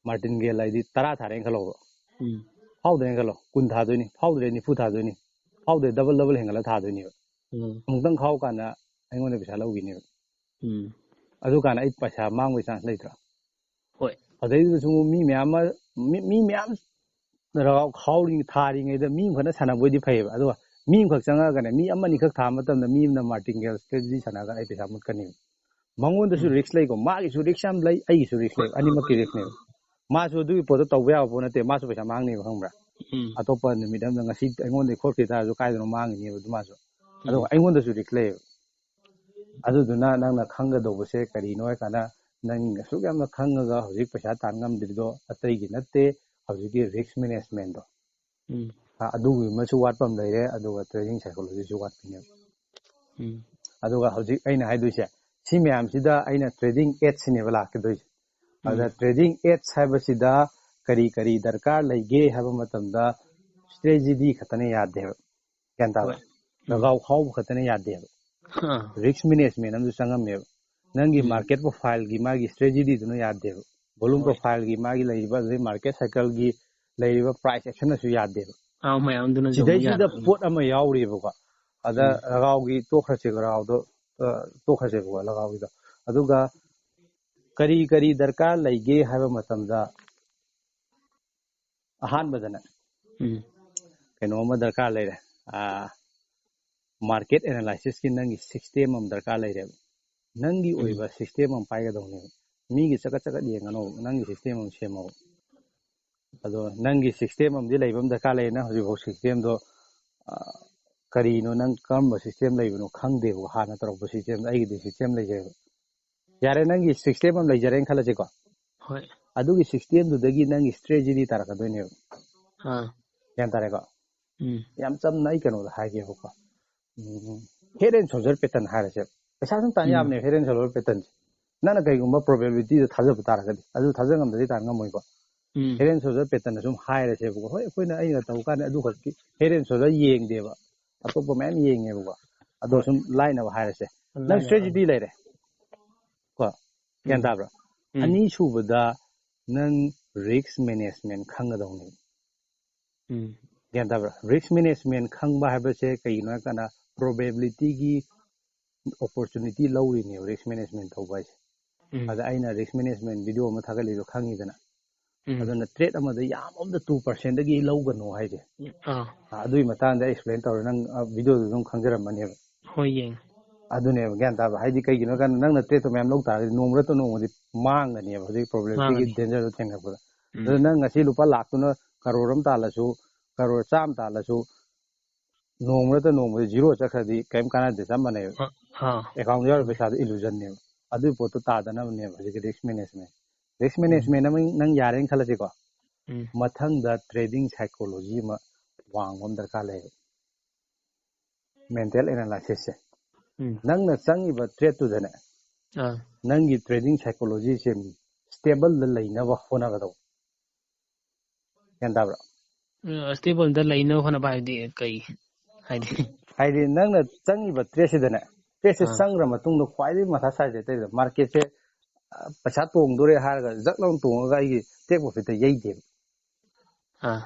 ꯃꯥꯔꯇꯤꯟꯒꯦꯜ ꯍꯥꯏꯗꯤ ꯇꯔꯥ ꯊꯥꯔꯦꯅ ꯈꯜꯂꯣꯕ, ꯎꯝ꯫ ꯐꯥꯎꯗ꯭ꯔꯦꯅ ꯈꯜꯂꯣ, ꯀꯨꯟ ꯊꯥꯗꯣꯏꯅꯤ, ꯐꯥꯎꯗ꯭ꯔꯦ ꯅꯤꯐꯨ ꯊꯥꯗꯣꯏꯅꯤ, ꯐꯥꯎꯗ꯭ꯔꯦ ꯗꯕꯜ ꯗꯕꯜ ꯍꯦꯟꯒꯠꯂ ꯊꯥꯗꯣꯏꯅꯦꯕ꯫ ꯎꯝ꯫ ꯑꯃꯨꯛꯇꯪ ꯈꯥꯎ ꯀꯥꯟꯗ ꯑꯩꯉꯣꯟꯗ ꯄꯩꯁꯥ ꯂꯧꯈꯤꯅꯦꯕ꯫ ꯎꯝ꯫ ꯑꯗꯨ ꯀꯥꯟꯗ ꯑꯩ ꯄꯩꯁꯥ ꯃꯥꯡꯕꯒꯤ ꯆꯥꯟꯁ ꯂꯩꯇ꯭ꯔꯣ? ꯍꯣꯏ꯫ ꯑꯗꯩꯗꯨꯗꯁꯨ ꯑꯃꯨꯛ ꯃꯤ ꯃꯌꯥꯝ ꯑꯃ, ꯃꯤ, ꯃꯤ ꯃꯌꯥꯝ ꯔꯒꯥꯎ ꯈꯥꯎꯔꯤ-, ꯊꯥꯔꯤꯉꯩꯗ ꯃꯤ ꯑꯃꯈꯛꯅ ꯁꯥꯟꯅꯕ ꯑꯣꯏꯗꯤ ꯐꯩꯌꯦꯕ꯫ ꯑꯗꯨꯒ ꯃꯤ ꯑꯃꯈꯛ ꯆꯪꯉꯒꯅꯦ, ꯃꯤ ꯑꯃꯅꯤꯈꯛ ꯊꯥꯕ ꯃꯇꯝꯗ ꯃꯤ ꯑꯃꯅ ꯃꯥꯔꯇꯤꯟꯒꯦꯜ ꯁ꯭ꯇ꯭ꯔꯦꯇꯦꯖꯤ ꯁꯥꯟꯅꯔꯒ ꯑꯩ ꯄꯩꯁꯥ ꯃꯨꯠꯀꯅꯦꯕ꯫ ꯃꯉꯣꯟꯗꯁꯨ ꯎꯝ꯫ ꯔꯤꯛꯁ ꯂꯩꯀꯣ, ꯃꯥꯒꯤꯁꯨ ꯔꯤꯛꯁ ꯌꯥꯝ ꯂꯩ, ꯑꯩꯒꯤꯁꯨ ꯔꯤꯛꯁ ꯂꯩ, ꯑꯅꯤꯃꯛꯀꯤ ꯔꯤꯛꯁꯅꯦꯕ꯫ ꯃꯥꯁꯨ ꯑꯗꯨꯒꯤ ꯄꯣꯠꯇꯣ ꯇꯧꯕ ꯌꯥꯕ ꯄꯣꯠ ꯅꯠꯇꯦ, ꯃꯥꯁꯨ ꯄꯩꯁꯥ ꯃꯥꯡꯅꯦꯕ, ꯈꯪꯕ꯭ꯔꯥ? ꯎꯝ꯫ ꯑꯇꯣꯞꯄ ꯅꯨꯃꯤꯠ ꯑꯃꯗ ꯉꯁꯤ ꯑꯩꯉꯣꯟꯗꯒꯤ ꯈꯣꯠꯈꯤ ꯇꯥꯔꯁꯨ ꯀꯥꯏꯗꯅꯣ ꯃꯥꯡꯉꯤꯅꯦꯕ ꯑꯗꯨ ꯃꯥꯁꯨ꯫ ꯑꯗꯨꯒ ꯎꯝ꯫ ꯑꯩꯉꯣꯟꯗꯁꯨ ꯔꯤꯛꯁ ꯂꯩꯌꯦꯕ꯫ ꯑꯗꯨꯗꯨꯅ ꯅꯪꯅ ꯈꯪꯒꯗꯧꯕꯁꯦ ꯀꯔꯤꯅꯣ ꯍꯥꯏ ꯀꯥꯟꯗ, ꯅꯪ ꯑꯁꯨꯛ ꯌꯥꯝꯅ ꯈꯪꯉꯒ ꯍꯧꯖꯤꯛ ꯄꯩꯁꯥ ꯇꯥꯟ ꯉꯝꯗ꯭ꯔꯤꯗꯣ ꯑꯇꯩꯒꯤ ꯅꯠꯇꯦ, ꯍꯧꯖꯤꯛꯀꯤ ꯔꯤꯛꯁ ꯃꯦꯅꯦꯖꯃꯦꯟꯗꯣ꯫ ꯎꯝ꯫ ꯑ-, ꯑꯗꯨꯒꯤ ꯑꯃꯁꯨ ꯋꯥꯠꯄ ꯑꯃ ꯂꯩꯔꯦ, ꯑꯗꯨꯒ ꯇ꯭ꯔꯦꯗꯤꯡ ꯁꯥꯏꯀꯣꯂꯣꯖꯤꯁꯨ ꯋꯥꯠꯄꯅꯦꯕ꯫ ꯎꯝ꯫ ꯑꯗꯨꯒ ꯍꯧꯖꯤꯛ ꯑꯩꯅ ꯍꯥꯏꯗꯣꯏꯁꯦ, ꯁꯤ ꯃꯌꯥꯝꯁꯤꯗ ꯑꯩꯅ ꯇ꯭ꯔꯦꯗꯤꯡ ꯑꯦꯠꯁꯤꯅꯦꯕ ꯂꯥꯛꯀꯗꯣꯏꯁꯦ꯫ ꯑꯗ ꯎꯝ꯫ ꯇ꯭ꯔꯦꯗꯤꯡ ꯑꯦꯠꯁ ꯍꯥꯏꯕꯁꯤꯗ ꯀꯔꯤ ꯀꯔꯤ ꯗꯔꯀꯥꯔ ꯂꯩꯒꯦ ꯍꯥꯏꯕ ꯃꯇꯝꯗ ꯁ꯭ꯇ꯭ꯔꯦꯇꯦꯖꯤ ꯈꯛꯇꯅ ꯌꯥꯗꯦꯕ꯫ ꯒ꯭ꯌꯥꯟ ꯇꯥꯕ꯭ꯔꯥ? ꯍꯣꯏ꯫ ꯎꯝ꯫ ꯂꯒꯥꯎ ꯈꯥꯎꯕ ꯈꯛꯇꯅ ꯌꯥꯗꯦꯕ꯫ ꯑꯥ꯫ ꯔꯤꯛꯁ ꯃꯦꯅꯦꯖꯃꯦꯟ ꯑꯃꯁꯨ ꯆꯪꯉꯝꯃꯦꯕ꯫ ꯅꯪꯒꯤ ꯎꯝ꯫ ꯃꯥꯔꯀꯦꯠ ꯄ꯭ꯔꯣꯐꯥꯏꯜꯒꯤ ꯃꯥꯒꯤ ꯁ꯭ꯇ꯭ꯔꯦꯇꯦꯖꯤꯗꯨꯅ ꯌꯥꯗꯦꯕ꯫ ꯚꯣꯂꯨꯝ ꯍꯣꯏ꯫ ꯄ꯭ꯔꯣꯐꯥꯏꯜꯒꯤ ꯃꯥꯒꯤ ꯂꯩꯔꯤꯕ, ꯑꯗꯩ ꯃꯥꯔꯀꯦꯠ ꯁꯥꯏꯀꯜꯒꯤ ꯂꯩꯔꯤꯕ ꯄ꯭ꯔꯥꯏꯁ ꯑꯦꯛꯁꯟꯅꯁꯨ ꯌꯥꯗꯦꯕ꯫ ꯑꯥ, ꯃꯌꯥꯝꯗꯨꯅꯁꯨ ꯑꯃꯨꯛ ꯁꯤꯗꯩꯁꯤꯗ ꯌꯥꯗꯕ꯫ ꯄꯣꯠ ꯑꯃ ꯌꯥꯎꯔꯤꯕꯀꯣ꯫ ꯑꯗ ꯎꯝ꯫ ꯂꯒꯥꯎꯒꯤ ꯇꯣꯛꯈ꯭ꯔꯁꯦ, ꯂꯒꯥꯎꯗꯣ, ꯑ, ꯇꯣꯛꯈ꯭ꯔꯁꯦꯕꯀꯣ, ꯂꯒꯥꯎꯒꯤꯗꯣ꯫ ꯑꯗꯨꯒ ꯀꯔꯤ ꯀꯔꯤ ꯗꯔꯀꯥꯔ ꯂꯩꯒꯦ ꯍꯥꯏꯕ ꯃꯇꯝꯗ, ꯑꯍꯥꯟꯕꯗꯅꯦ, ꯎꯝ꯫ ꯀꯩꯅꯣ ꯑꯃ ꯗꯔꯀꯥꯔ ꯂꯩꯔꯦ꯫ ꯑ, ꯃꯥꯔꯀꯦꯠ ꯑꯦꯅꯥꯂꯥꯏꯁꯤꯁꯀꯤ ꯅꯪꯒꯤ ꯁꯤꯁꯇꯦꯝ ꯑꯃ ꯗꯔꯀꯥꯔ ꯂꯩꯔꯦꯕ꯫ ꯅꯪꯒꯤ ꯎꯝ꯫ ꯑꯣꯏꯕ ꯁꯤꯁꯇꯦꯝ ꯑꯃ ꯄꯥꯏꯒꯗꯧꯅꯦꯕ꯫ ꯃꯤꯒꯤ ꯆꯀꯠ ꯆꯀꯠ ꯌꯦꯡꯒꯅꯣ, ꯅꯪꯒꯤ ꯁꯤꯁꯇꯦꯝ ꯑꯃ ꯁꯦꯝꯃꯣ꯫ ꯑꯗꯣ ꯅꯪꯒꯤ ꯁꯤꯁꯇꯦꯝ ꯑꯃꯗꯤ ꯂꯩꯕ ꯑꯃ ꯗꯔꯀꯥꯔ ꯂꯩ꯫ ꯅꯪ ꯍꯧꯖꯤꯛꯐꯥꯎ ꯁꯤꯁꯇꯦꯝꯗꯣ, ꯑ, ꯀꯔꯤꯅꯣ, ꯅꯪ ꯀꯔꯝꯕ ꯁꯤꯁꯇꯦꯝ ꯂꯩꯕꯅꯣ ꯈꯪꯗꯦꯕꯀꯣ, ꯍꯥꯟꯅ ꯇꯧꯔꯛꯄ ꯁꯤꯁꯇꯦꯝꯗꯣ꯫ ꯑꯩꯒꯤꯗꯤ ꯁꯤꯁꯇꯦꯝ ꯂꯩꯖꯩꯕ꯫ ꯌꯥꯔꯦ, ꯅꯪꯒꯤ ꯁꯤꯁꯇꯦꯝ ꯑꯃ ꯂꯩꯖꯔꯦꯅ ꯈꯜꯂꯁꯤꯀꯣ꯫ ꯍꯣꯏ꯫ ꯑꯗꯨꯒꯤ ꯁꯤꯁꯇꯦꯝꯗꯨꯗꯒꯤ ꯅꯪꯒꯤ ꯁ꯭ꯇ꯭ꯔꯦꯇꯦꯖꯤ ꯇꯥꯔꯛꯀꯗꯣꯏꯅꯦꯕ꯫ ꯑꯥ꯫ ꯒ꯭ꯌꯥꯟ ꯇꯥꯔꯦꯀꯣ? ꯎꯝ꯫ ꯌꯥꯝ ꯆꯝꯅ ꯑꯩ ꯀꯩꯅꯣꯗ ꯍꯥꯏꯒꯦꯕꯀꯣ꯫ ꯎꯝ, Head and Shoulder pattern ꯍꯥꯏꯔꯁꯦ꯫ ꯄꯩꯁꯥ ꯁꯨꯝ ꯇꯥꯟ ꯎꯝ꯫ ꯌꯥꯕꯅꯦ Head and Shoulder patternꯁꯦ꯫ ꯅꯪꯅ ꯀꯩꯒꯨꯝꯕ probabilityꯗ ꯊꯥꯖꯕ ꯇꯥꯔꯒꯗꯤ, ꯑꯗꯨ ꯊꯥꯖ ꯉꯝꯗ꯭ꯔꯗꯤ ꯇꯥꯟ ꯉꯝꯃꯣꯏꯀꯣ꯫ ꯎꯝ Head and Shoulder patternꯅ ꯁꯨꯝ ꯍꯥꯏꯔꯁꯦꯕꯀꯣ꯫ ꯍꯣꯏ, ꯑꯩꯈꯣꯏꯅ, ꯑꯩꯅ ꯇꯧꯕ ꯀꯥꯟꯗ ꯑꯗꯨ ꯈꯛꯀꯤ Head and Shoulder ꯌꯦꯡꯗꯦꯕ, ꯑꯇꯣꯞꯄ ꯃꯌꯥꯝ ꯌꯦꯡꯉꯦꯕꯀꯣ꯫ ꯑꯗꯣ ꯍꯣꯏ꯫ ꯁꯨꯝ ꯂꯥꯏꯅꯕ ꯍꯥꯏꯔꯁꯦ, ꯅꯪ ꯂꯥꯏꯅꯕ꯫ strategy ꯂꯩꯔꯦ ꯀꯣ, ꯒ꯭ꯌꯥꯟ ꯎꯝ ꯇꯥꯕ꯭ꯔꯥ? ꯎꯝ ꯑꯅꯤꯁꯨꯕꯗ ꯅꯪ risk management ꯈꯪꯒꯗꯧꯅꯤ꯫ ꯎꯝ ꯒ꯭ꯌꯥꯟ ꯇꯥꯕ꯭ꯔꯥ? Risk management ꯈꯪꯕ ꯍꯥꯏꯕꯁꯦ ꯀꯩꯒꯤꯅꯣ ꯍꯥꯏ ꯀꯥꯟꯗ, probabilityꯒꯤ opportunity ꯂꯧꯔꯤꯅꯦꯕ risk management ꯇꯧꯕ ꯍꯥꯏꯁꯦ꯫ ꯎꯝ ꯑꯗ ꯑꯩꯅ risk management video ꯑꯃ ꯊꯥꯒꯠꯂꯤꯗꯣ ꯈꯪꯉꯤꯗꯅ꯫ ꯎꯝ ꯑꯗꯨꯅ trade ꯑꯃꯗ ꯌꯥꯝ ꯑꯃꯗ two percentꯗꯒꯤ ꯂꯧꯒꯅꯨ ꯍꯥꯏꯁꯦ꯫ ꯑꯥ ꯑ, ꯑꯗꯨꯒꯤ ꯃꯇꯥꯡꯗ explain ꯇꯧꯔꯦ, ꯅꯪ, ꯑ, videoꯗꯨ ꯑꯗꯨꯝ ꯈꯪꯖꯔꯝꯃꯅꯦꯕ꯫ ꯍꯣꯏ, ꯌꯦꯡꯉꯦ꯫ ꯑꯗꯨꯅꯦꯕ, ꯒ꯭ꯌꯥꯟ ꯇꯥꯕ ꯍꯥꯏꯗꯤ ꯀꯩꯒꯤꯅꯣ ꯍꯥꯏ ꯀꯥꯟꯗ, ꯅꯪꯅ trade ꯇꯣ ꯃꯌꯥꯝ ꯂꯧ ꯇꯥꯔꯒꯗꯤ ꯅꯣꯡꯃ ꯅꯠꯇ꯭ꯔ ꯅꯣꯡꯃꯗꯤ ꯃꯥꯡꯒꯅꯦꯕ, ꯍꯧꯖꯤꯛ probabilityꯒꯤ ꯃꯥꯡꯒꯅꯤ꯫ dangerꯗꯣ ꯊꯦꯡꯅꯔꯛꯄꯗ꯫ ꯎꯝ ꯑꯗꯨ ꯅꯪ ꯉꯁꯤ ꯂꯨꯄꯥ ꯂꯥꯛꯇꯨꯅ ꯀꯔꯣꯔ ꯑꯃ ꯇꯥꯜꯂꯁꯨ, ꯀꯔꯣꯔ ꯆꯥꯝꯃ ꯇꯥꯜꯂꯁꯨ, ꯅꯣꯡꯃ ꯅꯠꯇ꯭ꯔ ꯅꯣꯡꯃꯗꯤ zero ꯆꯠꯈ꯭ꯔꯗꯤ ꯀꯔꯤꯝ ꯀꯥꯟꯅꯗꯦ, ꯆꯞ ꯃꯥꯟꯅꯩꯕ꯫ ꯑꯥ ꯑꯥ Accountꯗ ꯌꯥꯎꯔꯤꯕ ꯄꯩꯁꯥꯗꯣ illusionꯅꯦꯕ꯫ ꯑꯗꯨꯒꯤ ꯄꯣꯠꯇꯣ ꯇꯥꯗꯅꯕꯅꯦꯕ ꯍꯧꯖꯤꯛꯀꯤ risk management꯫ Risk ꯎꯝ management ꯑꯃ ꯅꯪ ꯌꯥꯔꯦꯅ ꯈꯜꯂꯁꯤꯀꯣ, ꯎꯝ ꯃꯊꯪꯗ trading psychology ꯑꯃ ꯋꯥꯡꯕ ꯑꯃ ꯗꯔꯀꯥꯔ ꯂꯩꯌꯦꯕ꯫ Mental analysisꯁꯦ꯫ ꯎꯝ ꯅꯪꯅ ꯆꯪꯉꯤꯕ tradeꯇꯨꯗꯅꯦ, ꯑꯥ ꯅꯪꯒꯤ trading psychologyꯁꯦ stablesꯗ ꯂꯩꯅꯕ ꯍꯣꯠꯅꯒꯗꯧꯕ꯫ ꯒ꯭ꯌꯥꯟ ꯇꯥꯕ꯭ꯔꯥ? stablesꯗ ꯂꯩꯅꯕ ꯍꯣꯠꯅꯕ ꯍꯥꯏꯕꯗꯤ ꯀꯩ ꯍꯥꯏꯗꯤ? ꯍꯥꯏꯗꯤ ꯅꯪꯅ ꯆꯪꯉꯤꯕ tradeꯁꯤꯗꯅꯦ, tradeꯁꯦ ꯑꯥ ꯆꯪꯈ꯭ꯔ ꯃꯇꯨꯡꯗ ꯈ꯭ꯋꯥꯏꯗꯒꯤ ꯃꯊꯥ ꯁꯥꯏꯁꯦ ꯑꯇꯩꯗ, marketꯁꯦ, ꯑ, ꯄꯩꯁꯥ ꯇꯣꯡꯗꯣꯔꯦ ꯍꯥꯏꯔꯒ ꯖꯛ ꯂꯥꯎꯅ ꯇꯣꯡꯉꯒ ꯑꯩꯒꯤ take profitꯇ ꯌꯩꯗꯦꯕ꯫ ꯑꯥ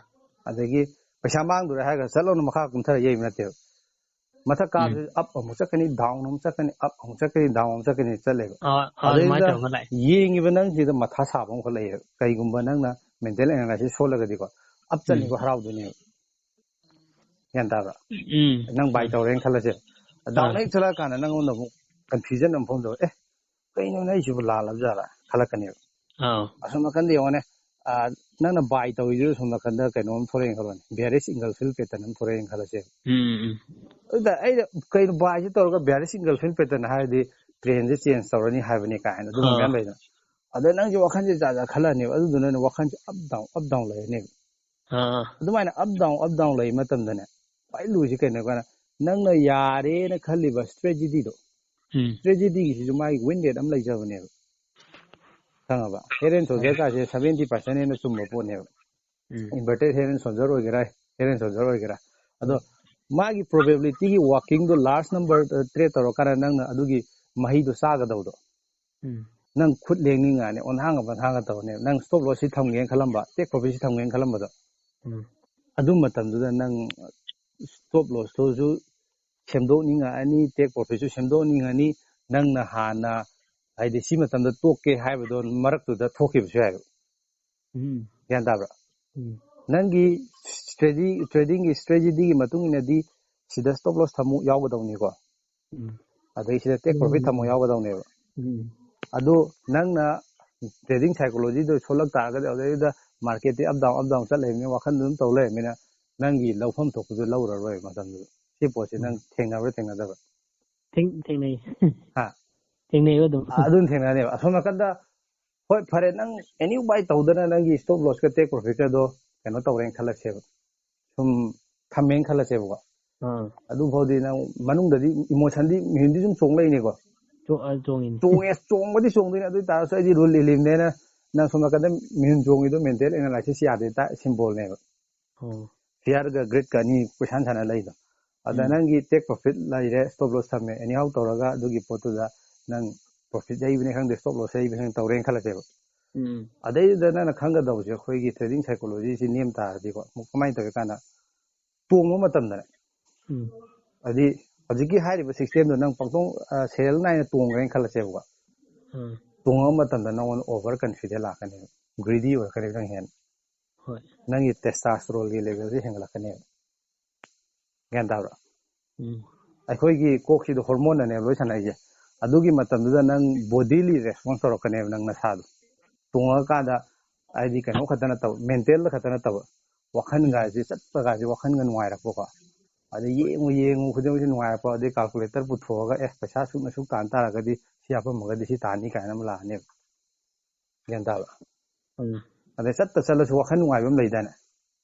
ꯑꯗꯒꯤ ꯄꯩꯁꯥ ꯃꯥꯡꯗꯣꯔꯦ ꯍꯥꯏꯔꯒ ꯆꯠꯂꯣꯅ ꯃꯈꯥ ꯀꯨꯝꯊꯔ ꯌꯩꯕ ꯅꯠꯇꯦꯕ꯫ ꯃꯊꯛ ꯎꯝ ꯀꯥꯕꯁꯤ up ꯑꯃꯨꯛ ꯆꯠꯀꯅꯤ, down ꯑꯃꯨꯛ ꯆꯠꯀꯅꯤ, up ꯑꯃꯨꯛ ꯆꯠꯀꯅꯤ, down ꯑꯃꯨꯛ ꯆꯠꯀꯅꯤ ꯆꯠꯂꯦꯕ꯫ ꯑꯥ ꯑꯥ ꯑꯗꯨꯃꯥꯏꯅ ꯑꯗꯩꯗ ꯇꯧꯔꯒ ꯂꯥꯛꯑꯦ꯫ ꯌꯦꯡꯉꯤꯕ ꯅꯪꯁꯤꯗ ꯃꯊꯥ ꯁꯥꯕ ꯑꯃꯈꯛ ꯂꯩꯌꯦꯕ꯫ ꯀꯩꯒꯨꯝꯕ ꯅꯪꯅ mental analysis ꯁꯣꯜꯂꯒꯗꯤꯀꯣ, up ꯎꯝ ꯆꯠꯅꯤꯀꯣ ꯍꯔꯥꯎꯗꯣꯏꯅꯦꯕ꯫ ꯒ꯭ꯌꯥꯟ ꯇꯥꯕ꯭ꯔꯥ? ꯎꯝ ꯅꯪ buy ꯎꯝ ꯇꯧꯔꯦꯅ ꯈꯜꯂꯁꯦ, down ꯑꯥ ꯍꯦꯛ ꯆꯠꯂꯛꯑꯀꯥꯟꯗ ꯅꯪꯉꯣꯟꯗ ꯑꯃꯨꯛ confusion ꯑꯃ ꯐꯣꯡꯗꯧꯕ, ꯑꯦ, ꯀꯩꯅꯣꯅꯦ, ꯑꯩꯁꯤꯕꯨ ꯂꯥꯜꯂꯕ ꯖꯥꯠꯂꯥ ꯈꯜꯂꯛꯀꯅꯦꯕ꯫ ꯑꯥꯎ ꯑꯁꯣꯝ ꯅꯥꯀꯟꯗ ꯌꯦꯡꯉꯣꯅꯦ, ꯑ, ꯅꯪꯅ buy ꯇꯧꯔꯤꯗꯨ ꯑꯁꯣꯝ ꯅꯥꯀꯟꯗ ꯀꯩꯅꯣꯝ ꯊꯣꯛꯂꯛꯑꯦꯅ ꯈꯜꯂꯣꯅꯦ, bearish engulfing pattern ꯑꯃ ꯊꯣꯛꯂꯛꯑꯦꯅ ꯈꯜꯂꯁꯦ꯫ ꯎꯝ ꯎꯝ ꯑꯗꯨꯗ ꯑꯩꯅ ꯀꯩꯅꯣ buyꯁꯦ ꯇꯧꯔꯒ bearish engulfing pattern ꯍꯥꯏꯔꯗꯤ trendꯁꯦ change ꯇꯧꯔꯅꯤ ꯍꯥꯏꯕꯅꯤ ꯀꯥꯏꯅ ꯑꯗꯨꯒꯨꯝꯕ ꯑꯥ ꯃꯌꯥꯝ ꯂꯩꯗꯅ꯫ ꯑꯗ ꯅꯪꯁꯦ ꯋꯥꯈꯜꯁꯦ ꯖꯥꯠ ꯖꯥꯠ ꯈꯜꯂꯛꯑꯅꯦꯕ꯫ ꯑꯗꯨꯗꯨꯅ ꯅꯪ ꯋꯥꯈꯜꯁꯦ up down up down ꯂꯩꯔꯅꯦꯕ꯫ ꯑꯥ ꯑꯗꯨꯃꯥꯏꯅ up down up down ꯂꯩ ꯃꯇꯝꯗꯅꯦ, ꯈ꯭ꯋꯥꯏ ꯂꯨꯔꯤꯁꯦ ꯀꯩꯅꯣ ꯍꯥꯏ ꯀꯥꯟꯗ, ꯅꯪꯅ ꯌꯥꯔꯦꯅ ꯈꯜꯂꯤꯕ strategy ꯗꯣ, ꯎꯝ ꯇ꯭ꯔꯦꯖꯦꯗꯤꯒꯤꯁꯤꯁꯨ ꯃꯥꯒꯤ ꯋꯤꯟ ꯔꯦꯠ ꯑꯃ ꯂꯩꯖꯕꯅꯦꯕ, ꯈꯪꯉꯕ? ꯍꯦꯗ ꯑꯦꯟ ꯁꯣꯜꯖꯔ ꯀꯥꯁꯦ ꯁꯚꯦꯟꯇꯤ ꯄꯥꯔꯁꯦꯟ ꯍꯦꯟꯅ ꯆꯨꯝꯕ ꯄꯣꯠꯅꯦꯕ꯫ ꯎꯝ ꯏꯟꯚꯔꯇꯦꯠ ꯍꯦꯗ ꯑꯦꯟ ꯁꯣꯜꯖꯔ ꯑꯣꯏꯒꯦꯔꯥ, ꯍꯦꯗ ꯑꯦꯟ ꯁꯣꯜꯖꯔ ꯑꯣꯏꯒꯦꯔꯥ, ꯑꯗꯣ ꯃꯥꯒꯤ ꯄ꯭ꯔꯣꯕꯦꯕꯤꯂꯤꯇꯤꯒꯤ ꯋꯥꯀꯤꯡꯗꯣ ꯂꯥꯔꯖ ꯅꯝꯕꯔ ꯇ꯭ꯔꯦꯠ ꯇꯧꯔꯀꯥꯟꯗ ꯅꯪꯅ ꯑꯗꯨꯒꯤ ꯃꯍꯩꯗꯣ ꯆꯥꯒꯗꯧꯗꯣ, ꯎꯝ ꯅꯪ ꯈꯨꯠ ꯂꯦꯡꯅꯤꯡꯉꯥꯅꯤ, ꯑꯣꯟꯍꯥꯡ ꯑꯣꯟꯍꯥꯡꯒ ꯇꯧꯔꯅꯦꯕ꯫ ꯅꯪ ꯁ꯭ꯇꯣꯞ ꯂꯣꯁꯁꯤ ꯊꯝꯒꯦꯅ ꯈꯜꯂꯝꯕ, ꯇꯦꯛ ꯄ꯭ꯔꯣꯐꯤꯠꯁꯤ ꯊꯝꯒꯦꯅ ꯈꯜꯂꯝꯕꯗꯣ, ꯎꯝ ꯑꯗꯨ ꯃꯇꯝꯗꯨꯗ ꯅꯪ ꯁ꯭ꯇꯣꯞ ꯂꯣꯁꯇꯨꯁꯨ ꯁꯦꯝꯗꯣꯛꯅꯤꯡꯉꯛꯑꯅꯤ, ꯇꯦꯛ ꯄ꯭ꯔꯣꯐꯤꯠꯁꯨ ꯁꯦꯝꯗꯣꯛꯅꯤꯡꯉꯅꯤ꯫ ꯅꯪꯅ ꯍꯥꯟꯅ, ꯍꯥꯏꯗꯤ, ꯁꯤ ꯃꯇꯝꯗ ꯇꯣꯛꯀꯦ ꯍꯥꯏꯕꯗꯣ ꯃꯔꯛꯇꯨꯗ ꯊꯣꯛꯈꯤꯕꯁꯨ ꯌꯥꯏꯕ꯫ ꯎꯝ ꯒ꯭ꯌꯥꯟ ꯇꯥꯕ꯭ꯔꯥ? ꯎꯝ ꯅꯪꯒꯤ ꯁ꯭ꯇ꯭ꯔꯦꯗꯤ ꯇ꯭ꯔꯦꯗꯤꯡꯒꯤ ꯁ꯭ꯇ꯭ꯔꯦꯇꯦꯖꯤꯒꯤ ꯃꯇꯨꯡ ꯏꯟꯅꯗꯤ ꯁꯤꯗ ꯁ꯭ꯇꯣꯞ ꯂꯣꯁ ꯊꯝꯃꯨ ꯌꯥꯎꯒꯗꯧꯅꯤꯀꯣ, ꯎꯝ ꯑꯗꯩ ꯁꯤꯗ ꯇꯦꯛ ꯄ꯭ꯔꯣꯐꯤꯠ ꯊꯝꯃꯨ ꯌꯥꯎꯒꯗꯧꯅꯦꯕ꯫ ꯎꯝ ꯑꯗꯨ ꯅꯪꯅ ꯇ꯭ꯔꯦꯗꯤꯡ ꯁꯥꯏꯀꯣꯂꯣꯖꯤꯗꯣ ꯁꯣꯜꯂꯛ ꯇꯥꯔꯒꯗꯤ, ꯑꯗꯩꯗꯨꯗ ꯃꯥꯔꯀꯦꯠꯇꯤ ꯑꯞ ꯗꯥꯎꯟ ꯑꯞ ꯗꯥꯎꯟ ꯆꯠ ꯂꯩꯕꯅꯤꯅ, ꯋꯥꯈꯜꯗ ꯑꯗꯨꯝ ꯇꯧ ꯂꯩꯔꯕꯅꯤꯅ, ꯅꯪꯒꯤ ꯂꯧꯐꯝ ꯊꯣꯛꯄꯗꯨ ꯂꯧꯔꯔꯣꯏ ꯃꯇꯝꯗꯨꯗ꯫ ꯁꯤ ꯄꯣꯠꯁꯦ ꯅꯪ ꯊꯦꯡꯅꯕ꯭ꯔꯥ ꯊꯦꯡꯅꯗꯕ꯭ꯔꯥ? ꯊꯦꯡ- ꯊꯦꯡꯅꯩ꯫ ꯍꯥ? ꯊꯦꯡꯅꯩꯕ ꯑꯗꯨꯝ꯫ ꯑꯗꯨꯝ ꯊꯦꯡꯅꯅꯦꯕ꯫ ꯑꯁꯣꯝ ꯅꯥꯀꯟꯗ, ꯍꯣꯏ, ꯐꯔꯦ, ꯅꯪ ꯑꯦꯅꯤ ꯕꯥꯏ ꯇꯧꯗꯅ ꯅꯪꯒꯤ ꯁ꯭ꯇꯣꯞ ꯂꯣꯁꯀ ꯇꯦꯛ ꯄ꯭ꯔꯣꯐꯤꯠꯀꯗꯣ ꯀꯩꯅꯣ ꯇꯧꯔꯦꯅ ꯈꯜꯂꯁꯦꯕ, ꯁꯨꯝ ꯊꯝꯃꯦꯅ ꯈꯜꯂꯁꯦꯕꯀꯣ꯫ ꯑꯥ ꯑꯗꯨꯐꯥꯎꯗꯤ ꯅꯪ ꯃꯅꯨꯡꯗꯗꯤ ꯏꯃꯣꯁꯟꯗꯤ, ꯃꯤꯍꯨꯟꯗꯤ ꯁꯨꯝ ꯆꯣꯡ ꯂꯩꯅꯤꯀꯣ꯫ ꯆꯣ- ꯑ, ꯆꯣꯡꯉꯤꯅꯤ꯫ ꯆꯣꯡꯉꯦ, ꯆꯣꯡꯕꯗꯤ ꯆꯣꯡꯗꯣꯏꯅꯦ꯫ ꯑꯗꯨ ꯑꯣꯏ ꯇꯥꯔꯁꯨ ꯑꯩꯗꯤ ꯔꯨꯜ ꯏꯂꯤꯝꯅꯦꯅ, ꯅꯪ ꯁꯣꯝ ꯅꯥꯀꯟꯗ ꯃꯤꯍꯨꯟ ꯆꯣꯡꯉꯤꯗꯣ ꯃꯦꯟꯇꯦꯜ ꯑꯦꯅꯥꯂꯥꯏꯁꯤꯁ ꯌꯥꯗꯦ ꯇ-, ꯁꯤꯝꯕꯣꯜꯅꯦꯕ꯫ ꯑꯣ ꯐꯤꯌꯔꯒ ꯒ꯭ꯔꯤꯠꯀ ꯑꯅꯤ ꯀꯣꯏꯁꯥꯟ ꯁꯥꯟꯅ ꯂꯩꯗꯣ꯫ ꯑꯗ ꯎꯝ꯫ ꯅꯪꯒꯤ ꯇꯦꯛ ꯄ꯭ꯔꯣꯐꯤꯠ ꯂꯩꯔꯦ, ꯁ꯭ꯇꯣꯞ ꯂꯣꯁ ꯊꯝꯃꯦ, ꯑꯦꯅꯤ ꯍꯥꯎ ꯇꯧꯔꯒ ꯑꯗꯨꯒꯤ ꯄꯣꯠꯇꯨꯗ ꯅꯪ ꯄ꯭ꯔꯣꯐꯤꯠ ꯌꯩꯕꯅꯤ ꯈꯪꯗꯦ, ꯁ꯭ꯇꯣꯞ ꯂꯣꯁ ꯌꯩꯕꯅꯤ ꯈꯪꯗꯦ, ꯇꯧꯔꯦꯅ ꯈꯜꯂꯁꯦꯕ꯫ ꯎꯝ ꯑꯗꯩꯗꯨꯗ ꯅꯪꯅ ꯈꯪꯒꯗꯧꯕꯁꯦ, ꯑꯩꯈꯣꯏꯒꯤ ꯇ꯭ꯔꯦꯗꯤꯡ ꯁꯥꯏꯀꯣꯂꯣꯖꯤꯁꯤ ꯅꯦꯝ ꯇꯥꯔꯗꯤꯀꯣ, ꯑꯃꯨꯛ ꯀꯃꯥꯏꯅ ꯇꯧꯒꯦ ꯀꯥꯟꯗ, ꯇꯣꯡꯕ ꯃꯇꯝꯗꯅꯦ, ꯎꯝ ꯍꯥꯏꯗꯤ ꯍꯧꯖꯤꯛꯀꯤ ꯍꯥꯏꯔꯤꯕ ꯁꯤꯁꯇꯦꯝꯗꯣ ꯅꯪ ꯄꯪꯇꯣꯡ, ꯑ, ꯁꯦꯔꯦꯜ ꯅꯥꯏꯅ ꯇꯣꯡꯈ꯭ꯔꯦꯅ ꯈꯜꯂꯁꯦꯕꯀꯣ꯫ ꯑꯥ ꯇꯣꯡꯉꯕ ꯃꯇꯝꯗ ꯅꯉꯣꯟꯗ ꯑꯣꯚꯔ ꯀꯟꯐꯤꯗꯦꯟ ꯂꯥꯛꯀꯅꯦꯕ, ꯒ꯭ꯔꯤꯗꯤ ꯑꯣꯏꯔꯛꯀꯅꯦꯕ ꯅꯪ ꯍꯦꯟꯅ꯫ ꯍꯣꯏ ꯅꯪꯒꯤ ꯇꯦꯁꯇꯥꯁꯇꯔꯣꯜꯒꯤ ꯂꯦꯚꯦꯜꯁꯦ ꯍꯦꯟꯒꯠꯂꯛꯀꯅꯦꯕ꯫ ꯒ꯭ꯌꯥꯟ ꯇꯥꯕ꯭ꯔꯥ? ꯎꯝ ꯑꯩꯈꯣꯏꯒꯤ ꯀꯣꯛꯁꯤꯗ ꯍꯣꯔꯃꯣꯟꯅꯅꯦꯕ ꯂꯣꯏ ꯁꯥꯟꯅꯩꯁꯦ꯫ ꯑꯗꯨꯒꯤ ꯃꯇꯝꯗꯨꯗ ꯅꯪ ꯕꯣꯗꯤꯂꯤ ꯔꯦꯁꯄꯣꯟꯁ ꯇꯧꯔꯛꯀꯅꯦꯕ, ꯅꯪ ꯅꯁꯥꯗꯣ꯫ ꯇꯣꯡꯉꯀꯥꯟꯗ, ꯍꯥꯏꯗꯤ, ꯀꯩꯅꯣ ꯈꯛꯇ ꯅꯠꯇꯕ, ꯃꯦꯟꯇꯦꯜꯗ ꯈꯛꯇ ꯅꯠꯇꯕ, ꯋꯥꯈꯜꯒꯥꯁꯦ, ꯆꯠꯄꯒꯥꯁꯦ ꯋꯥꯈꯜꯒ ꯅꯨꯡꯉꯥꯏꯔꯛꯄꯀꯣ꯫ ꯑꯗꯩ ꯌꯦꯡꯉꯨ ꯌꯦꯡꯉꯨ ꯈꯨꯗꯤꯡꯃꯛꯁꯦ ꯅꯨꯡꯉꯥꯏꯔꯛꯄ, ꯑꯗꯩ ꯀꯥꯜꯀꯨꯂꯦꯇꯔ ꯄꯨꯊꯣꯛꯑꯒ, "ꯑꯦ, ꯄꯩꯁꯥ ꯁꯨꯛꯅ ꯁꯨꯛ ꯇꯥꯟ ꯇꯥꯔꯒꯗꯤ ꯁꯤ ꯍꯥꯞꯄꯝꯃꯒꯗꯤ ꯁꯤ ꯇꯥꯟꯅꯤ" ꯀꯥꯏꯅ ꯑꯃ ꯂꯥꯛꯑꯅꯦꯕ꯫ ꯒ꯭ꯌꯥꯟ ꯇꯥꯕ꯭ꯔꯥ? ꯎꯝ ꯑꯗꯩ ꯆꯠꯇ ꯆꯠꯂꯁꯨ ꯋꯥꯈꯜ ꯅꯨꯡꯉꯥꯏꯕ ꯑꯃ ꯂꯩꯗꯥꯏꯅꯦ?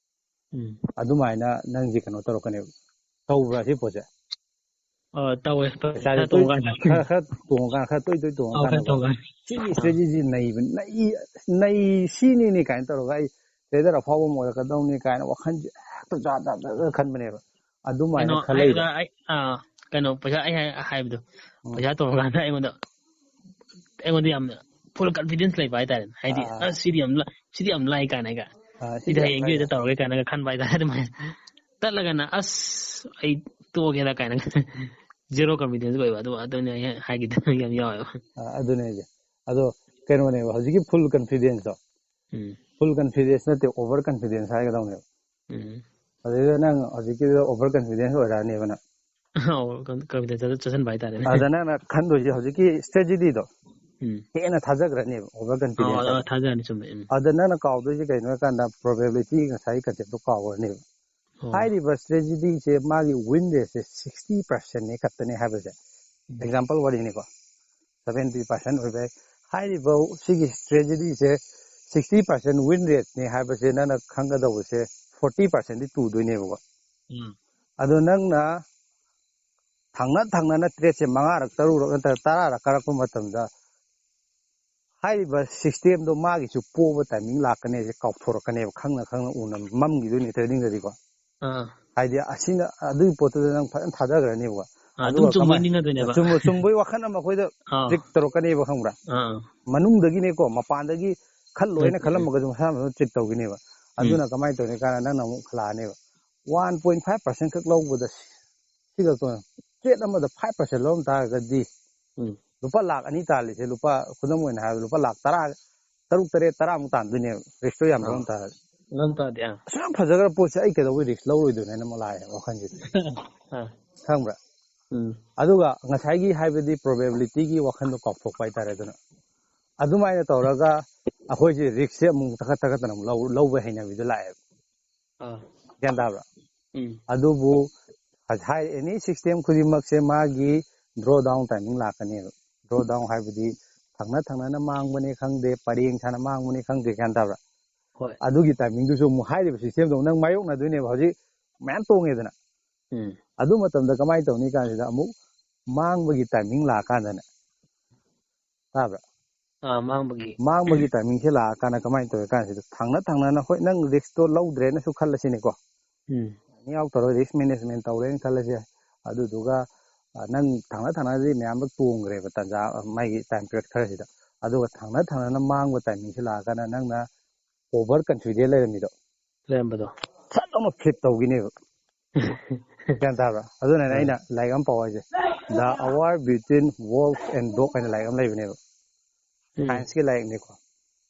ꯎꯝ ꯑꯗꯨꯃꯥꯏꯅ ꯅꯪꯁꯦ ꯀꯩꯅꯣ ꯇꯧꯔꯛꯀꯅꯦꯕ꯫ ꯇꯧꯕ꯭ꯔꯥ ꯁꯤ ꯄꯣꯠꯁꯦ? ꯑ, ꯇꯧꯋꯦ꯫ ꯄꯩꯁꯥꯁꯦ ꯈꯔ ꯇꯣꯏ- ꯇꯣꯡꯉꯀꯥꯟꯗ꯫ ꯈꯔ ꯈꯔ ꯇꯣꯡꯉꯀꯥꯟꯗ, ꯈꯔ ꯇꯣꯏ ꯇꯣꯏ ꯑꯧ, ꯈꯔ ꯇꯣꯡꯉꯀꯥꯟꯗꯀꯣ, ꯇꯣꯡꯉꯀꯥꯟꯗ꯫ ꯁꯤꯒꯤ ꯑꯥ꯫ ꯏꯁꯇ꯭ꯔꯦꯇꯦꯖꯤ ꯅꯩꯕ, ꯅꯩ ꯅꯩ ꯁꯤꯅꯤꯅꯦ ꯀꯥꯏꯅ ꯇꯧꯔꯒ, ꯑꯩ ꯇ꯭ꯔꯦꯗꯔ ꯑꯐꯥꯎꯕ ꯑꯃ ꯑꯣꯏꯔꯛꯀꯗꯧꯅꯤ ꯀꯥꯏꯅ ꯋꯥꯈꯜꯁꯦ ꯍꯦꯛꯇ ꯖꯥꯠ ꯖꯥꯠ ꯖꯥꯠ ꯖꯥꯠ ꯈꯟꯕꯅꯦꯕ꯫ ꯑꯗꯨꯃꯥꯏꯅ ꯀꯩꯅꯣ ꯈꯜꯂꯛꯏꯗꯣ꯫ ꯑꯩ, ꯑꯥ, ꯀꯩꯅꯣ, ꯄꯩꯁꯥ ꯑꯩ ꯍꯥꯏ- ꯍꯥꯏꯕꯗꯣ, ꯎꯝ꯫ ꯄꯩꯁꯥ ꯇꯣꯡꯉꯀꯥꯟꯗ ꯑꯩꯉꯣꯟꯗ, ꯑꯩꯉꯣꯟꯗ ꯌꯥꯝꯅ ꯐꯨꯜ ꯀꯟꯐꯤꯗꯦꯟꯁ ꯂꯩꯕ ꯍꯥꯏꯇꯥꯔꯦꯅꯦ꯫ ꯍꯥꯏꯗꯤ, ꯑꯥ꯫ "ꯑꯁ, ꯁꯤꯗꯤ ꯌꯥꯝ ꯂꯥꯏ, ꯁꯤꯗꯤ ꯌꯥꯝ ꯂꯥꯏ" ꯀꯥꯏꯅꯒ, ꯑꯥ, "ꯁꯤꯗꯤ ꯌꯥꯝ ꯍꯌꯦꯡꯗꯤ ꯂꯥꯏ ꯍꯦꯛꯇ ꯀꯥꯏꯅ꯫ ꯇꯧꯔꯒꯦ" ꯀꯥꯏꯅꯒ ꯈꯟꯕ ꯍꯥꯏꯇꯥꯔꯦ꯫ ꯑꯗꯨꯃꯥꯏꯅ ꯇꯠꯂꯒꯅ, "ꯑꯁ, ꯑꯩ ꯇꯣꯛꯑꯒꯦꯗ" ꯀꯥꯏꯅꯒ, ꯖꯦꯔꯣ ꯀꯟꯐꯤꯗꯦꯟꯁ ꯑꯣꯏꯕ꯫ ꯑꯗꯨ, ꯑꯗꯨꯅꯦ ꯑꯩ ꯍꯥꯏꯒꯦ ꯇꯧꯕ ꯌꯥꯝ ꯌꯥꯎꯋꯦꯕ꯫ ꯑꯥ, ꯑꯗꯨꯅꯦ ꯍꯥꯏꯁꯦ꯫ ꯑꯗꯣ ꯀꯩꯅꯣꯅꯦꯕ, ꯍꯧꯖꯤꯛꯀꯤ ꯐꯨꯜ ꯀꯟꯐꯤꯗꯦꯟꯁꯇꯣ, ꯎꯝ꯫ ꯐꯨꯜ ꯀꯟꯐꯤꯗꯦꯟꯁ ꯅꯠꯇꯦ, ꯑꯣꯚꯔ ꯀꯟꯐꯤꯗꯦꯟꯁ ꯍꯥꯏꯒꯗꯧꯅꯦꯕ꯫ ꯎꯝ꯫ ꯑꯗꯨꯗ ꯅꯪ ꯍꯧꯖꯤꯛꯀꯤꯗꯨꯗ ꯑꯣꯚꯔ ꯀꯟꯐꯤꯗꯦꯟꯁ ꯑꯣꯏꯔꯛꯑꯅꯦꯕ ꯅꯪ꯫ ꯑꯧ, ꯀꯟ-, ꯀꯟꯐꯤꯗꯦꯟꯁꯇ ꯆꯠꯁꯟꯕ ꯍꯥꯏꯇꯥꯔꯦꯅꯦ꯫ ꯑꯗ ꯅꯪꯅ ꯈꯟꯗꯣꯏꯁꯦ ꯍꯧꯖꯤꯛꯀꯤ ꯏꯁꯇ꯭ꯔꯦꯇꯦꯖꯤꯗꯣ ꯎꯝ꯫ ꯍꯦꯟꯅ ꯊꯥꯖꯈ꯭ꯔꯅꯦꯕ, ꯑꯣꯚꯔ ꯑꯧ, ꯀꯟꯐꯤꯗꯦꯟꯁ ꯑꯧ, ꯍꯥꯏꯕ꯫ ꯊꯥꯖꯔꯅꯤ, ꯆꯨꯝꯃꯦ꯫ ꯎꯝ꯫ ꯑꯗ ꯅꯪꯅ ꯀꯥꯎꯗꯣꯏꯁꯦ ꯀꯩꯅꯣ ꯍꯥꯏꯀꯥꯟꯗ, ꯄ꯭ꯔꯣꯕꯦꯕꯤꯂꯤꯇꯤꯒꯤ ꯉꯁꯥꯏꯒꯤ ꯀꯟꯁꯦꯞꯇꯣ ꯀꯥꯎꯈ꯭ꯔꯅꯦꯕ꯫ ꯑꯣ꯫ ꯍꯥꯏꯔꯤꯕ ꯏꯁꯇ꯭ꯔꯦꯇꯦꯖꯤꯁꯦ ꯃꯥꯒꯤ ꯋꯤꯟ ꯔꯦꯠꯁꯦ ꯁꯤꯛꯁꯇꯤ ꯄꯥꯔꯁꯦꯟꯅꯦ ꯈꯛꯇꯅꯦ ꯍꯥꯏꯕꯁꯦ, ꯎꯝ꯫ ꯑꯦꯛꯖꯥꯝꯄꯜ ꯋꯥꯔꯤꯅꯤꯀꯣ, ꯁꯚꯦꯟꯇꯤ ꯄꯥꯔꯁꯦꯟ ꯑꯣꯏꯕ ꯌꯥꯏ꯫ ꯍꯥꯏꯔꯤꯕ ꯁꯤꯒꯤ ꯏꯁꯇ꯭ꯔꯦꯇꯦꯖꯤꯁꯦ ꯁꯤꯛꯁꯇꯤ ꯄꯥꯔꯁꯦꯟ ꯋꯤꯟ ꯔꯦꯠꯅꯦ ꯍꯥꯏꯕꯁꯦ ꯅꯪꯅ ꯈꯪꯒꯗꯧꯕꯁꯦ ꯐꯣꯔꯇꯤ ꯄꯥꯔꯁꯦꯟꯗꯤ ꯇꯨꯗꯣꯏꯅꯦꯕꯀꯣ꯫ ꯎꯝ꯫ ꯑꯗꯣ ꯅꯪꯅ ꯊꯪꯅ ꯊꯪꯅꯅ ꯇ꯭ꯔꯦꯠꯁꯦ ꯃꯉꯥꯔꯛ, ꯇꯔꯨꯛꯔꯛ ꯅꯠꯇ꯭ꯔꯒ ꯇꯔꯥꯔꯛ ꯀꯥꯔꯛꯄ ꯃꯇꯝꯗ, ꯍꯥꯏꯔꯤꯕ ꯁꯤꯁꯇꯦꯝꯗꯣ ꯃꯥꯒꯤꯁꯨ ꯄꯣꯕ ꯇꯥꯏꯃꯤꯡ ꯂꯥꯛꯀꯅꯤ ꯍꯥꯏꯁꯦ ꯀꯥꯎꯊꯣꯔꯛꯀꯅꯦꯕ, ꯈꯪꯅ ꯈꯪꯅ ꯎꯅ ꯃꯝꯈꯤꯗꯣꯏꯅꯦ ꯇ꯭ꯔꯦꯗꯤꯡꯗꯗꯤꯀꯣ꯫ ꯑꯥ꯫ ꯍꯥꯏꯗꯤ ꯑꯁꯤꯅ, ꯑꯗꯨꯒꯤ ꯄꯣꯠꯇꯨꯗ ꯅꯪ ꯐꯖꯅ ꯊꯥꯗꯈ꯭ꯔꯅꯦꯕꯀꯣ꯫ ꯑꯥ, ꯑꯗꯨꯝ ꯑꯗꯨꯒ ꯆꯨꯝꯕꯣꯏ ꯀꯃꯥꯏ-, ꯅꯤꯡꯉꯗꯣꯏꯅꯦꯕ꯫ ꯆꯨꯝꯕ-, ꯆꯨꯝꯕꯣꯏ ꯋꯥꯈꯜ ꯑꯃ ꯑꯩꯈꯣꯏꯗ ꯑꯥ꯫ ꯇ꯭ꯔꯤꯛ ꯇꯧꯔꯛꯀꯅꯦꯕ, ꯈꯪꯕ꯭ꯔꯥ? ꯑꯥ꯫ ꯃꯅꯨꯡꯗꯒꯤꯅꯦꯀꯣ, ꯃꯄꯥꯟꯗꯒꯤ ꯈꯜꯂꯣꯏꯅ ꯎꯝ꯫ ꯈꯜꯂꯝꯃꯒꯁꯨ ꯃꯁꯥ ꯃꯊꯟꯇ ꯇ꯭ꯔꯤꯛ ꯇꯧꯈꯤꯅꯦꯕ꯫ ꯎꯝ꯫ ꯑꯗꯨꯅ ꯀꯃꯥꯏꯅ ꯇꯧꯅꯤ ꯀꯥꯟꯗ ꯅꯪꯅ ꯑꯃꯨꯛ ꯈꯜꯂꯛꯑꯅꯦꯕ꯫ ꯋꯥꯟ ꯄꯣꯏꯟ ꯐꯥꯏꯚ ꯄꯥꯔꯁꯦꯟ ꯈꯛ ꯂꯧꯕꯗ ꯁꯤꯒ ꯇ꯭ꯔꯦꯠ ꯑꯃꯗ ꯐꯥꯏꯚ ꯄꯥꯔꯁꯦꯟ ꯂꯧꯔꯝ ꯇꯥꯔꯒꯗꯤ, ꯎꯝ꯫ ꯂꯨꯄꯥ ꯂꯥꯛ ꯑꯅꯤ ꯇꯥꯜꯂꯤꯁꯦ, ꯂꯨꯄꯥ, ꯈꯨꯗꯝ ꯑꯣꯏꯅ ꯍꯥꯏꯔꯕꯗ, ꯂꯨꯄꯥ ꯂꯥꯛ ꯇꯔꯥ, ꯇꯔꯨꯛ, ꯇꯔꯦꯠ, ꯇꯔꯥꯃꯨꯛ ꯇꯥꯟꯗꯣꯏꯅꯦꯕ, ꯔꯤꯁꯛꯇꯣ ꯌꯥꯝ ꯑꯥ꯫ ꯂꯧꯔꯝ ꯇꯥꯔꯒꯗꯤ꯫ ꯂꯧꯔꯝ ꯇꯥꯔꯗꯤ, ꯑꯥ꯫ ꯑꯁꯨꯛ ꯌꯥꯝ ꯐꯖꯈ꯭ꯔ ꯄꯣꯠꯁꯦ ꯑꯩ ꯀꯩꯗꯧꯕꯩ ꯔꯤꯁꯛ ꯂꯧꯔꯣꯏꯗꯣꯏꯅꯣ ꯍꯥꯏꯅ ꯑꯃꯨꯛ ꯂꯥꯛꯑꯦ ꯋꯥꯈꯜꯁꯤꯗ꯫ ꯑꯥ꯫ ꯈꯪꯕ꯭ꯔꯥ? ꯎꯝ꯫ ꯑꯗꯨꯒ ꯉꯁꯥꯏꯒꯤ ꯍꯥꯏꯕꯗꯤ ꯄ꯭ꯔꯣꯕꯦꯕꯤꯂꯤꯇꯤꯒꯤ ꯋꯥꯈꯜꯗꯣ ꯀꯥꯎꯊꯣꯛꯄ ꯍꯥꯏꯇꯥꯔꯦ꯫ ꯑꯗꯨꯅ ꯑꯗꯨꯃꯥꯏꯅ ꯇꯧꯔꯒ ꯑꯩꯈꯣꯏꯁꯦ ꯔꯤꯁꯛꯁꯦ ꯑꯃꯨꯛ ꯇꯈꯠ ꯇꯈꯠꯇꯅ ꯑꯃꯨꯛ ꯂꯧ-, ꯂꯧꯕ ꯍꯩꯅꯕꯤꯗꯣ ꯂꯥꯛꯑꯦꯕ꯫ ꯑꯥ꯫ ꯒ꯭ꯌꯥꯟ ꯇꯥꯕ꯭ꯔꯥ? ꯎꯝ꯫ ꯑꯗꯨꯕꯨ ꯍꯥꯏ, ꯑꯦꯅꯤ ꯁꯤꯁꯇꯦꯝ ꯈꯨꯗꯤꯡꯃꯛꯁꯦ ꯃꯥꯒꯤ ꯗ꯭ꯔꯣ ꯗꯥꯎꯟ ꯇꯥꯏꯃꯤꯡ ꯂꯥꯛꯀꯅꯦꯕ꯫ ꯗ꯭ꯔꯣ ꯗꯥꯎꯟ ꯍꯥꯏꯕꯗꯤ ꯊꯪꯅ ꯊꯪꯅꯅ ꯃꯥꯡꯕꯅꯤ ꯈꯪꯗꯦ, ꯄꯔꯦꯡ ꯁꯥꯅ ꯃꯥꯡꯕꯅꯤ ꯈꯪꯗꯦ, ꯒ꯭ꯌꯥꯟ ꯇꯥꯕ꯭ꯔꯥ? ꯍꯣꯏ꯫ ꯑꯗꯨꯒꯤ ꯇꯥꯏꯃꯤꯡꯗꯨꯁꯨ ꯑꯃꯨꯛ ꯍꯥꯏꯔꯤꯕ ꯁꯤꯁꯇꯦꯝꯗꯣ ꯅꯪ ꯃꯥꯌꯣꯛꯅꯗꯣꯏꯅꯦꯕ꯫ ꯍꯧꯖꯤꯛ ꯃꯌꯥꯝ ꯇꯣꯡꯉꯦꯗꯅ, ꯎꯝ ꯑꯗꯨ ꯃꯇꯝꯗ ꯀꯃꯥꯏꯅ ꯇꯧꯅꯤ ꯀꯥꯟꯁꯤꯗ ꯑꯃꯨꯛ ꯃꯥꯡꯕꯒꯤ ꯇꯥꯏꯃꯤꯡ ꯂꯥꯛꯑꯀꯥꯟꯗꯅꯦ, ꯇꯥꯕ꯭ꯔꯥ? ꯑꯥ ꯃꯥꯡꯕꯒꯤ ꯃꯥꯡꯕꯒꯤ ꯇꯥꯏꯃꯤꯡꯁꯦ ꯂꯥꯛꯑꯀꯥꯟꯗ ꯀꯃꯥꯏꯅ ꯇꯧꯋꯤ ꯀꯥꯟꯁꯤꯗ, ꯊꯪꯅ ꯊꯪꯅꯅ, ꯍꯣꯏ, ꯅꯪ ꯔꯤꯛꯁꯇꯣ ꯂꯧꯗ꯭ꯔꯦꯅꯁꯨ ꯈꯜꯂꯁꯤꯅꯦꯀꯣ, ꯎꯝ ꯌꯥꯎ ꯇꯧꯔꯒ ꯔꯤꯛꯁ ꯃꯦꯅꯦꯖꯃꯦꯟ ꯇꯧꯔꯦꯅ ꯈꯜꯂꯁꯦ꯫ ꯑꯗꯨꯗꯨꯒ ꯑ, ꯅꯪ ꯊꯪꯅ ꯊꯪꯅꯗꯤ ꯃꯌꯥꯝꯗ ꯇꯣꯡꯈ꯭ꯔꯦꯕ ꯇꯥꯟꯖꯥ, ꯑ, ꯃꯥꯒꯤ ꯇꯥꯏꯝ ꯄꯤꯔꯤꯌꯠ ꯈꯔꯁꯤꯗ꯫ ꯑꯗꯨꯒ ꯊꯪꯅ ꯊꯪꯅꯅ ꯃꯥꯡꯕ ꯇꯥꯏꯃꯤꯡꯁꯦ ꯂꯥꯛꯑꯒꯅ ꯅꯪꯅ ꯑꯣꯚꯔ ꯀꯟꯐꯤꯗꯦꯟ ꯂꯩꯔꯝꯃꯤꯗꯣ ꯂꯩꯔꯝꯕꯗꯣ ꯁꯠ ꯑꯃ ꯐ꯭ꯂꯤꯞ ꯇꯧꯈꯤꯅꯦꯕ꯫ ꯒ꯭ꯌꯥꯟ ꯇꯥꯕ꯭ꯔꯥ? ꯑꯗꯨꯅꯅꯦ ꯍꯣꯏ꯫ ꯑꯩꯅ ꯂꯥꯏꯔꯤꯛ ꯑꯃ ꯄꯥꯎ ꯍꯥꯏꯁꯦ, The Hour Between Wolf and Dog ꯍꯥꯏꯅ ꯂꯥꯏꯔꯤꯛ ꯑꯃ ꯂꯩꯕꯅꯦꯕ꯫ ꯎꯝ ꯁꯥꯏꯟꯁꯀꯤ ꯂꯥꯏꯔꯤꯛꯅꯤꯀꯣ,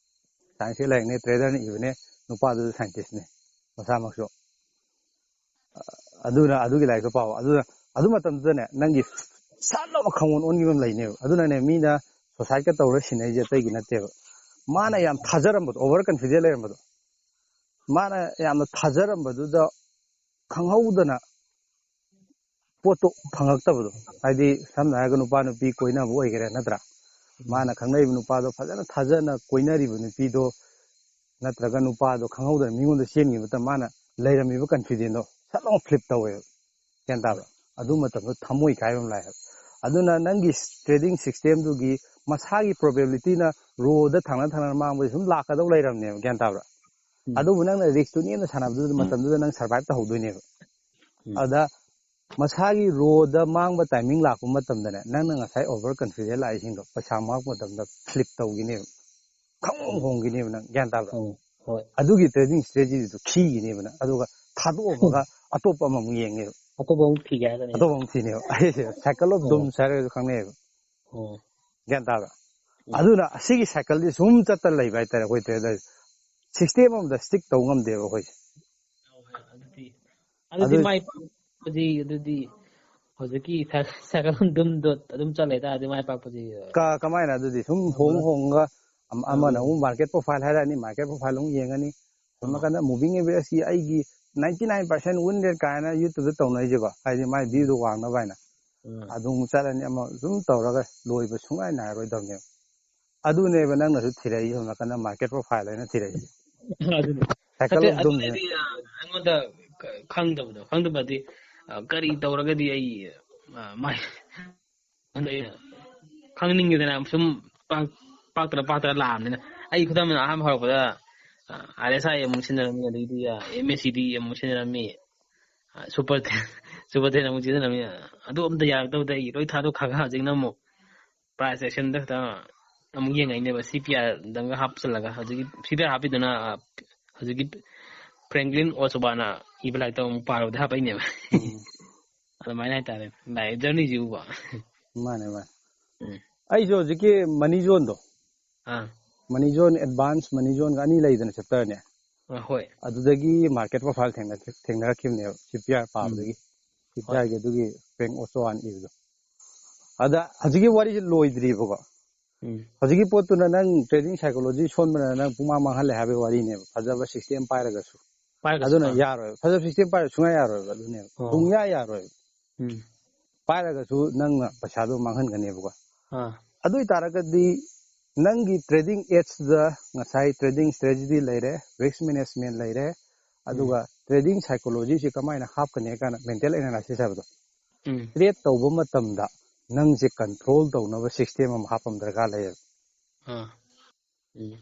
ꯁꯥꯏꯟꯁꯀꯤ ꯂꯥꯏꯔꯤꯛꯅꯦ, ꯇ꯭ꯔꯦꯗꯔꯅ ꯏꯕꯅꯦ, ꯅꯨꯄꯥꯗꯨꯁꯨ ꯁꯥꯏꯟꯇꯤꯁꯅꯦ ꯃꯁꯥꯃꯛꯁꯨ꯫ ꯑꯗꯨꯅ ꯑꯗꯨꯒꯤ ꯂꯥꯏꯔꯤꯛꯇꯣ ꯄꯥꯎ꯫ ꯑꯗꯨꯅ ꯑꯗꯨ ꯃꯇꯝꯗꯨꯗꯅꯦ ꯅꯪꯒꯤ ꯁꯠ ꯂꯥꯎꯅ ꯈꯪꯑꯣꯟ ꯑꯣꯟꯈꯤꯕ ꯑꯃ ꯂꯩꯅꯦꯕ꯫ ꯑꯗꯨꯅꯅꯦ ꯃꯤꯅ ꯁꯨꯁꯥꯏꯠꯀ ꯇꯧꯔ ꯁꯤꯟꯅꯩꯁꯦ ꯑꯇꯩꯒꯤ ꯅꯠꯇꯦꯕ꯫ ꯃꯥꯅ ꯌꯥꯝ ꯊꯥꯖꯔꯝꯕꯗꯣ, ꯑꯣꯚꯔ ꯀꯟꯐꯤꯗꯦꯟ ꯂꯩꯔꯝꯕꯗꯣ, ꯃꯥꯅ ꯌꯥꯝꯅ ꯊꯥꯖꯔꯝꯕꯗꯨꯗ ꯈꯪꯍꯧꯗꯅ ꯄꯣꯠꯇꯣ ꯐꯪꯉꯛꯇꯕꯗꯣ꯫ ꯍꯥꯏꯗꯤ ꯁꯝꯅ ꯍꯥꯏꯔꯒ ꯅꯨꯄꯥ ꯅꯨꯄꯤ ꯀꯣꯏꯅꯕ ꯑꯣꯏꯒꯦꯔꯥ, ꯅꯠꯇ꯭ꯔꯥ? ꯃꯥꯅ ꯈꯪꯅꯔꯤꯕ ꯅꯨꯄꯥꯗꯣ ꯐꯖꯅ ꯊꯥꯖꯅ ꯀꯣꯏꯅꯔꯤꯕ ꯅꯨꯄꯤꯗꯣ ꯅꯠꯇ꯭ꯔꯒ ꯅꯨꯄꯥꯗꯣ ꯈꯪꯍꯧꯗꯅ ꯃꯤꯉꯣꯟꯗ ꯆꯦꯟꯈꯤꯕ ꯃꯇꯝ, ꯃꯥꯅ ꯂꯩꯔꯝꯃꯤꯕ ꯀꯟꯐꯤꯗꯦꯟꯗꯣ ꯁꯠ ꯂꯥꯎꯅ ꯐ꯭ꯂꯤꯞ ꯇꯧꯋꯦꯕ꯫ ꯒ꯭ꯌꯥꯟ ꯇꯥꯕ꯭ꯔꯥ? ꯑꯗꯨ ꯃꯇꯝꯗꯣ ꯊꯃꯣꯏ ꯀꯥꯏꯕ ꯑꯃ ꯂꯥꯛꯑꯦꯕ꯫ ꯑꯗꯨꯅ ꯅꯪꯒꯤ ꯇ꯭ꯔꯦꯗꯤꯡ ꯁꯤꯁꯇꯦꯝꯗꯨꯒꯤ ꯃꯁꯥꯒꯤ ꯄ꯭ꯔꯣꯕꯦꯕꯤꯂꯤꯇꯤꯅ ꯔꯣꯗ ꯊꯪꯅ ꯊꯪꯅꯅ ꯃꯥꯡꯕꯁꯦ ꯁꯨꯝ ꯂꯥꯛꯀꯗꯧ ꯂꯩꯔꯝꯅꯦꯕ꯫ ꯒ꯭ꯌꯥꯟ ꯇꯥꯕ꯭ꯔꯥ? ꯎꯝ꯫ ꯑꯗꯨꯕꯨ ꯅꯪꯅ ꯔꯤꯛꯁꯇꯨ ꯅꯦꯝꯅ ꯁꯥꯟꯅꯕꯗꯨꯗ ꯎꯝ꯫ ꯃꯇꯝꯗꯨꯗ ꯅꯪ ꯁꯔꯚꯥꯏꯚ ꯇꯧꯍꯧꯗꯣꯏꯅꯦꯕ꯫ ꯎꯝ꯫ ꯑꯗ ꯃꯁꯥꯒꯤ ꯔꯣꯗ ꯃꯥꯡꯕ ꯇꯥꯏꯃꯤꯡ ꯂꯥꯛꯄ ꯃꯇꯝꯗꯅꯦ, ꯅꯪꯅ ꯉꯁꯥꯏ ꯑꯣꯚꯔ ꯀꯟꯐꯤꯗꯦꯟ ꯂꯥꯛꯏꯁꯤꯡꯗꯣ ꯄꯩꯁꯥ ꯃꯥꯡꯉꯛꯄ ꯃꯇꯝꯗ ꯐ꯭ꯂꯤꯞ ꯇꯧꯈꯤꯅꯦꯕ, ꯈꯪꯍꯣꯡ ꯎꯝ꯫ ꯍꯣꯡꯈꯤꯅꯦꯕ ꯅꯪ꯫ ꯒ꯭ꯌꯥꯟ ꯇꯥꯕ꯭ꯔꯥ? ꯎꯝ꯫ ꯍꯣꯏ꯫ ꯑꯗꯨꯒꯤ ꯇ꯭ꯔꯦꯗꯤꯡ ꯏꯁꯇ꯭ꯔꯦꯇꯦꯖꯤꯗꯣ ꯈꯤꯈꯤꯅꯦꯕ ꯅꯪ꯫ ꯑꯗꯨꯒ ꯊꯥꯗꯣꯛꯑꯝꯃꯒ ꯑꯇꯣꯞꯄ ꯑꯃꯃꯨꯛ ꯌꯦꯡꯅꯦꯕ, ꯑꯇꯣꯞꯄ ꯑꯃꯨꯛ ꯊꯤꯒꯦ ꯍꯥꯏꯔꯒꯅꯦ꯫ ꯑꯇꯣꯞꯄ ꯑꯃꯨꯛ ꯊꯤꯅꯦꯕ꯫ ꯑꯩꯁꯦ ꯁꯥꯏꯀꯜ ꯑꯣꯐ ꯑꯣ꯫ ꯗꯨꯝꯁ ꯍꯥꯏꯔꯒꯁꯨ ꯈꯪꯅꯩꯌꯦꯕ꯫ ꯑꯣ꯫ ꯒ꯭ꯌꯥꯟ ꯇꯥꯕ꯭ꯔꯥ? ꯎꯝ꯫ ꯑꯗꯨꯅ ꯑꯁꯤꯒꯤ ꯁꯥꯏꯀꯜꯁꯤ ꯁꯨꯝ ꯆꯠꯇꯅ ꯂꯩꯕ ꯍꯥꯏꯇꯥꯔꯦ ꯑꯩꯈꯣꯏ ꯇ꯭ꯔꯦꯗꯔ꯫ ꯁꯤꯁꯇꯦꯝ ꯑꯃꯗ ꯁ꯭ꯇꯤꯛ ꯇꯧ ꯉꯝꯗꯦꯕ ꯑꯩꯈꯣꯏꯁꯦ꯫ ꯑꯗꯨꯗꯤ ꯑꯗꯨꯗꯤ ꯑꯗꯨ ꯃꯥꯏ ꯄꯥꯛꯄꯗꯤ ꯑꯗꯨꯗꯤ ꯍꯧꯖꯤꯛꯀꯤ ꯁꯥꯏ-, ꯁꯥꯏꯀꯜ ꯑꯗꯨꯝꯗꯣ ꯑꯗꯨꯝ ꯆꯠ ꯂꯩꯇꯥꯔꯗꯤ ꯃꯥꯏ ꯄꯥꯛꯄꯗꯤ ꯀ-, ꯀꯃꯥꯏꯅ ꯑꯗꯨꯗꯤ ꯁꯨꯝ ꯑꯃ ꯍꯣꯡ ꯍꯣꯡꯉꯒ ꯑꯝ-, ꯑꯃꯅ ꯑꯥ꯫ ꯑꯃꯨꯛ ꯃꯥꯔꯀꯦꯠ ꯄ꯭ꯔꯣꯐꯥꯏꯜ ꯍꯥꯏꯔꯛꯑꯅꯤ, ꯃꯥꯔꯀꯦꯠ ꯄ꯭ꯔꯣꯐꯥꯏꯜ ꯑꯃꯨꯛ ꯌꯦꯡꯉꯅꯤ꯫ ꯁꯣꯝ ꯑꯥ꯫ ꯅꯥꯀꯟꯗ moving average ꯀꯤ ꯑꯩꯒꯤ ninety nine percent win rate ꯀꯥꯏꯅ YouTube ꯇꯧꯅꯩꯁꯦꯀꯣ, ꯍꯥꯏꯗꯤ ꯃꯥꯏ view ꯗꯣ ꯋꯥꯡꯅꯕ ꯍꯥꯏꯅ꯫ ꯎꯝ꯫ ꯑꯗꯨ ꯑꯃꯨꯛ ꯆꯠꯂꯅꯤ, ꯑꯃ ꯁꯨꯝ ꯇꯧꯔꯒ ꯂꯣꯏꯕ ꯁꯨꯡꯉꯥꯏ ꯅꯥꯏꯔꯣꯏꯗꯕꯅꯦꯕ꯫ ꯑꯗꯨꯅꯦꯕ ꯅꯪꯅꯁꯨ ꯊꯤꯔꯛꯏ, ꯁꯣꯝ ꯅꯥꯀꯟꯗ ꯃꯥꯔꯀꯦꯠ ꯄ꯭ꯔꯣꯐꯥꯏꯜ ꯍꯥꯏꯅ ꯊꯤꯔꯛꯏꯁꯦ꯫ ꯑꯗꯨꯅꯦ꯫ ꯁꯥꯏꯀꯜ ꯅꯠꯇꯦ, ꯑꯣꯐ ꯗꯨꯝꯁꯦ꯫ ꯑꯗꯨꯗꯤ, ꯑ, ꯑꯩꯉꯣꯟꯗ ꯈ-, ꯈꯪꯗꯕꯗꯣ, ꯈꯪꯗꯕꯗꯤ ꯑ, ꯀꯔꯤ ꯇꯧꯔꯒꯗꯤ ꯑꯩ, ꯑ, ꯃꯥꯏ ꯑꯗꯩ ꯈꯪꯅꯤꯡꯉꯤꯗꯅ ꯁꯨꯝ ꯄꯥꯛ-, ꯄꯥꯛꯇ꯭ꯔ ꯄꯥꯛꯇ꯭ꯔ ꯂꯥꯛꯑꯕꯅꯤꯅ꯫ ꯑꯩ ꯈꯨꯗꯝ ꯑꯣꯏꯅ ꯑꯍꯥꯟꯕ ꯍꯧꯔꯛꯄꯗ, ꯑ, ꯑꯥꯔ ꯑꯦꯁ ꯑꯥꯏ ꯑꯃꯨꯛ ꯁꯤꯟꯅꯔꯝꯃꯤ, ꯑꯗꯩꯗꯤ, ꯑ, ꯑꯦꯝ ꯑꯦꯁ ꯁꯤ ꯗꯤ ꯑꯃꯨꯛ ꯁꯤꯟꯅꯔꯝꯃꯤ, ꯑ, ꯁꯨꯄꯔ ꯇꯦꯟ, ꯁꯨꯄꯔ ꯇꯦꯟ ꯑꯃꯨꯛ ꯁꯤꯟꯅꯔꯝꯃꯤ꯫ ꯑꯗꯨ ꯑꯝꯇ ꯌꯥꯔꯛꯇꯕꯗ ꯑꯩ ꯂꯣꯏ ꯊꯥꯗꯣꯛꯈ꯭ꯔꯒ ꯍꯧꯖꯤꯛꯅ ꯑꯃꯨꯛ ꯄ꯭ꯔꯥꯏꯁ ꯑꯦꯛꯁꯟꯗ ꯈꯛꯇ ꯑꯃꯨꯛ ꯌꯦꯡꯉꯛꯏꯅꯦꯕ, ꯁꯤ ꯄꯤ ꯑꯥꯔꯗꯪꯒ ꯍꯥꯞꯆꯜꯂꯒ꯫ ꯍꯧꯖꯤꯛꯀꯤ ꯁꯤ ꯄꯤ ꯑꯥꯔ ꯍꯥꯞꯄꯤꯗꯨꯅ, ꯑ, ꯍꯧꯖꯤꯛꯀꯤ ꯐ꯭ꯔꯦꯡꯀ꯭ꯂꯤꯟ ꯑꯣꯁꯣꯕꯥꯅ ꯏꯕ ꯂꯥꯏꯔꯤꯛꯇꯣ ꯑꯃꯨꯛ ꯄꯥꯔꯨꯕꯗ ꯍꯥꯞꯄꯛꯏꯅꯦꯕ꯫ ꯎꯝ꯫ ꯑꯗꯨꯃꯥꯏꯅ ꯍꯥꯏꯇꯥꯔꯦ ꯂꯥꯏꯐ ꯖꯔꯅꯤꯁꯤꯕꯨꯀꯣ꯫ ꯃꯥꯅꯦ, ꯃꯥꯅꯦ꯫ ꯎꯝ꯫ ꯑꯩꯁꯨ ꯍꯧꯖꯤꯛꯀꯤ ꯃꯅꯤ ꯖꯣꯟꯗꯣ, ꯑꯥ꯫ ꯃꯅꯤ ꯖꯣꯟ, ꯑꯦꯗꯚꯥꯟꯁ ꯃꯅꯤ ꯖꯣꯟꯒ ꯑꯅꯤ ꯂꯩꯗꯅ ꯆꯦꯞꯇꯔꯅꯦ꯫ ꯑꯥ, ꯍꯣꯏ꯫ ꯑꯗꯨꯗꯒꯤ ꯃꯥꯔꯀꯦꯠ ꯄ꯭ꯔꯣꯐꯥꯏꯜ ꯊꯦꯡꯅ-, ꯊꯦꯡꯅꯔꯛꯈꯤꯕꯅꯦꯕ, ꯁꯤ ꯄꯤ ꯑꯥꯔ ꯎꯝ꯫ ꯄꯥꯕꯗꯒꯤ꯫ ꯁꯤ ꯄꯤ ꯑꯥꯔꯒꯤ ꯍꯣꯏ꯫ ꯑꯗꯨꯒꯤ ꯐ꯭ꯔꯦꯡ ꯑꯣꯁꯣꯋꯥꯟ ꯏꯕꯗꯣ꯫ ꯑꯗ ꯍꯧꯖꯤꯛꯀꯤ ꯋꯥꯔꯤꯁꯦ ꯂꯣꯏꯗ꯭ꯔꯤꯕꯀꯣ꯫ ꯎꯝ꯫ ꯍꯧꯖꯤꯛꯀꯤ ꯄꯣꯠꯇꯨꯅ ꯅꯪ ꯇ꯭ꯔꯦꯗꯤꯡ ꯁꯥꯏꯀꯣꯂꯣꯖꯤ ꯁꯣꯟꯕꯅ ꯅꯪ ꯄꯨꯡꯃꯥꯡ ꯃꯥꯡꯍꯜꯂꯦ ꯍꯥꯏꯕꯒꯤ ꯋꯥꯔꯤꯅꯦꯕ, ꯐꯖꯕ ꯁꯤꯁꯇꯦꯝ ꯄꯥꯏꯔꯒꯁꯨ꯫ ꯄꯥꯏꯔꯒꯁꯨ, ꯑꯗꯨꯅ ꯑꯥ꯫ ꯌꯥꯔꯣꯏ꯫ ꯐꯖꯕ ꯁꯤꯁꯇꯦꯝ ꯄꯥꯏꯔꯒ ꯁꯨꯡꯌꯥ ꯌꯥꯔꯣꯏꯕ, ꯑꯗꯨꯅꯦꯕ꯫ ꯑꯣ꯫ ꯁꯨꯡꯌꯥ ꯌꯥꯔꯣꯏꯕ꯫ ꯎꯝ꯫ ꯄꯥꯏꯔꯒꯁꯨ ꯅꯪꯅ ꯄꯩꯁꯥꯗꯣ ꯃꯥꯡꯍꯟꯒꯅꯦꯕꯀꯣ꯫ ꯑꯥ꯫ ꯑꯗꯨ ꯑꯣꯏꯇꯥꯔꯒꯗꯤ ꯅꯪꯒꯤ ꯇ꯭ꯔꯦꯗꯤꯡ ꯑꯦꯖꯇ ꯉꯁꯥꯏ ꯇ꯭ꯔꯦꯗꯤꯡ ꯁ꯭ꯇ꯭ꯔꯦꯇꯦꯖꯤ ꯂꯩꯔꯦ, ꯔꯤꯁꯛ ꯃꯦꯅꯦꯖꯃꯦꯟ ꯂꯩꯔꯦ, ꯎꯝ꯫ ꯑꯗꯨꯒ ꯇ꯭ꯔꯦꯗꯤꯡ ꯁꯥꯏꯀꯣꯂꯣꯖꯤꯁꯤ ꯀꯃꯥꯏꯅ ꯍꯥꯞꯀꯅꯤ ꯍꯥꯏ ꯀꯥꯟꯗ ꯃꯦꯟꯇꯦꯜ ꯑꯦꯅꯥꯂꯥꯏꯁꯤꯁ ꯍꯥꯏꯕꯗꯣ꯫ ꯎꯝ꯫ ꯇ꯭ꯔꯦꯗ ꯇꯧꯕ ꯃꯇꯝꯗ ꯅꯪꯁꯦ ꯀꯟꯇ꯭ꯔꯣꯜ ꯇꯧꯅꯕ ꯁꯤꯁꯇꯦꯝ ꯑꯃ ꯍꯥꯞꯄ ꯑꯃ ꯗꯔꯀꯥꯔ ꯂꯩꯌꯦꯕ꯫ ꯑꯥ꯫ ꯎꯝ꯫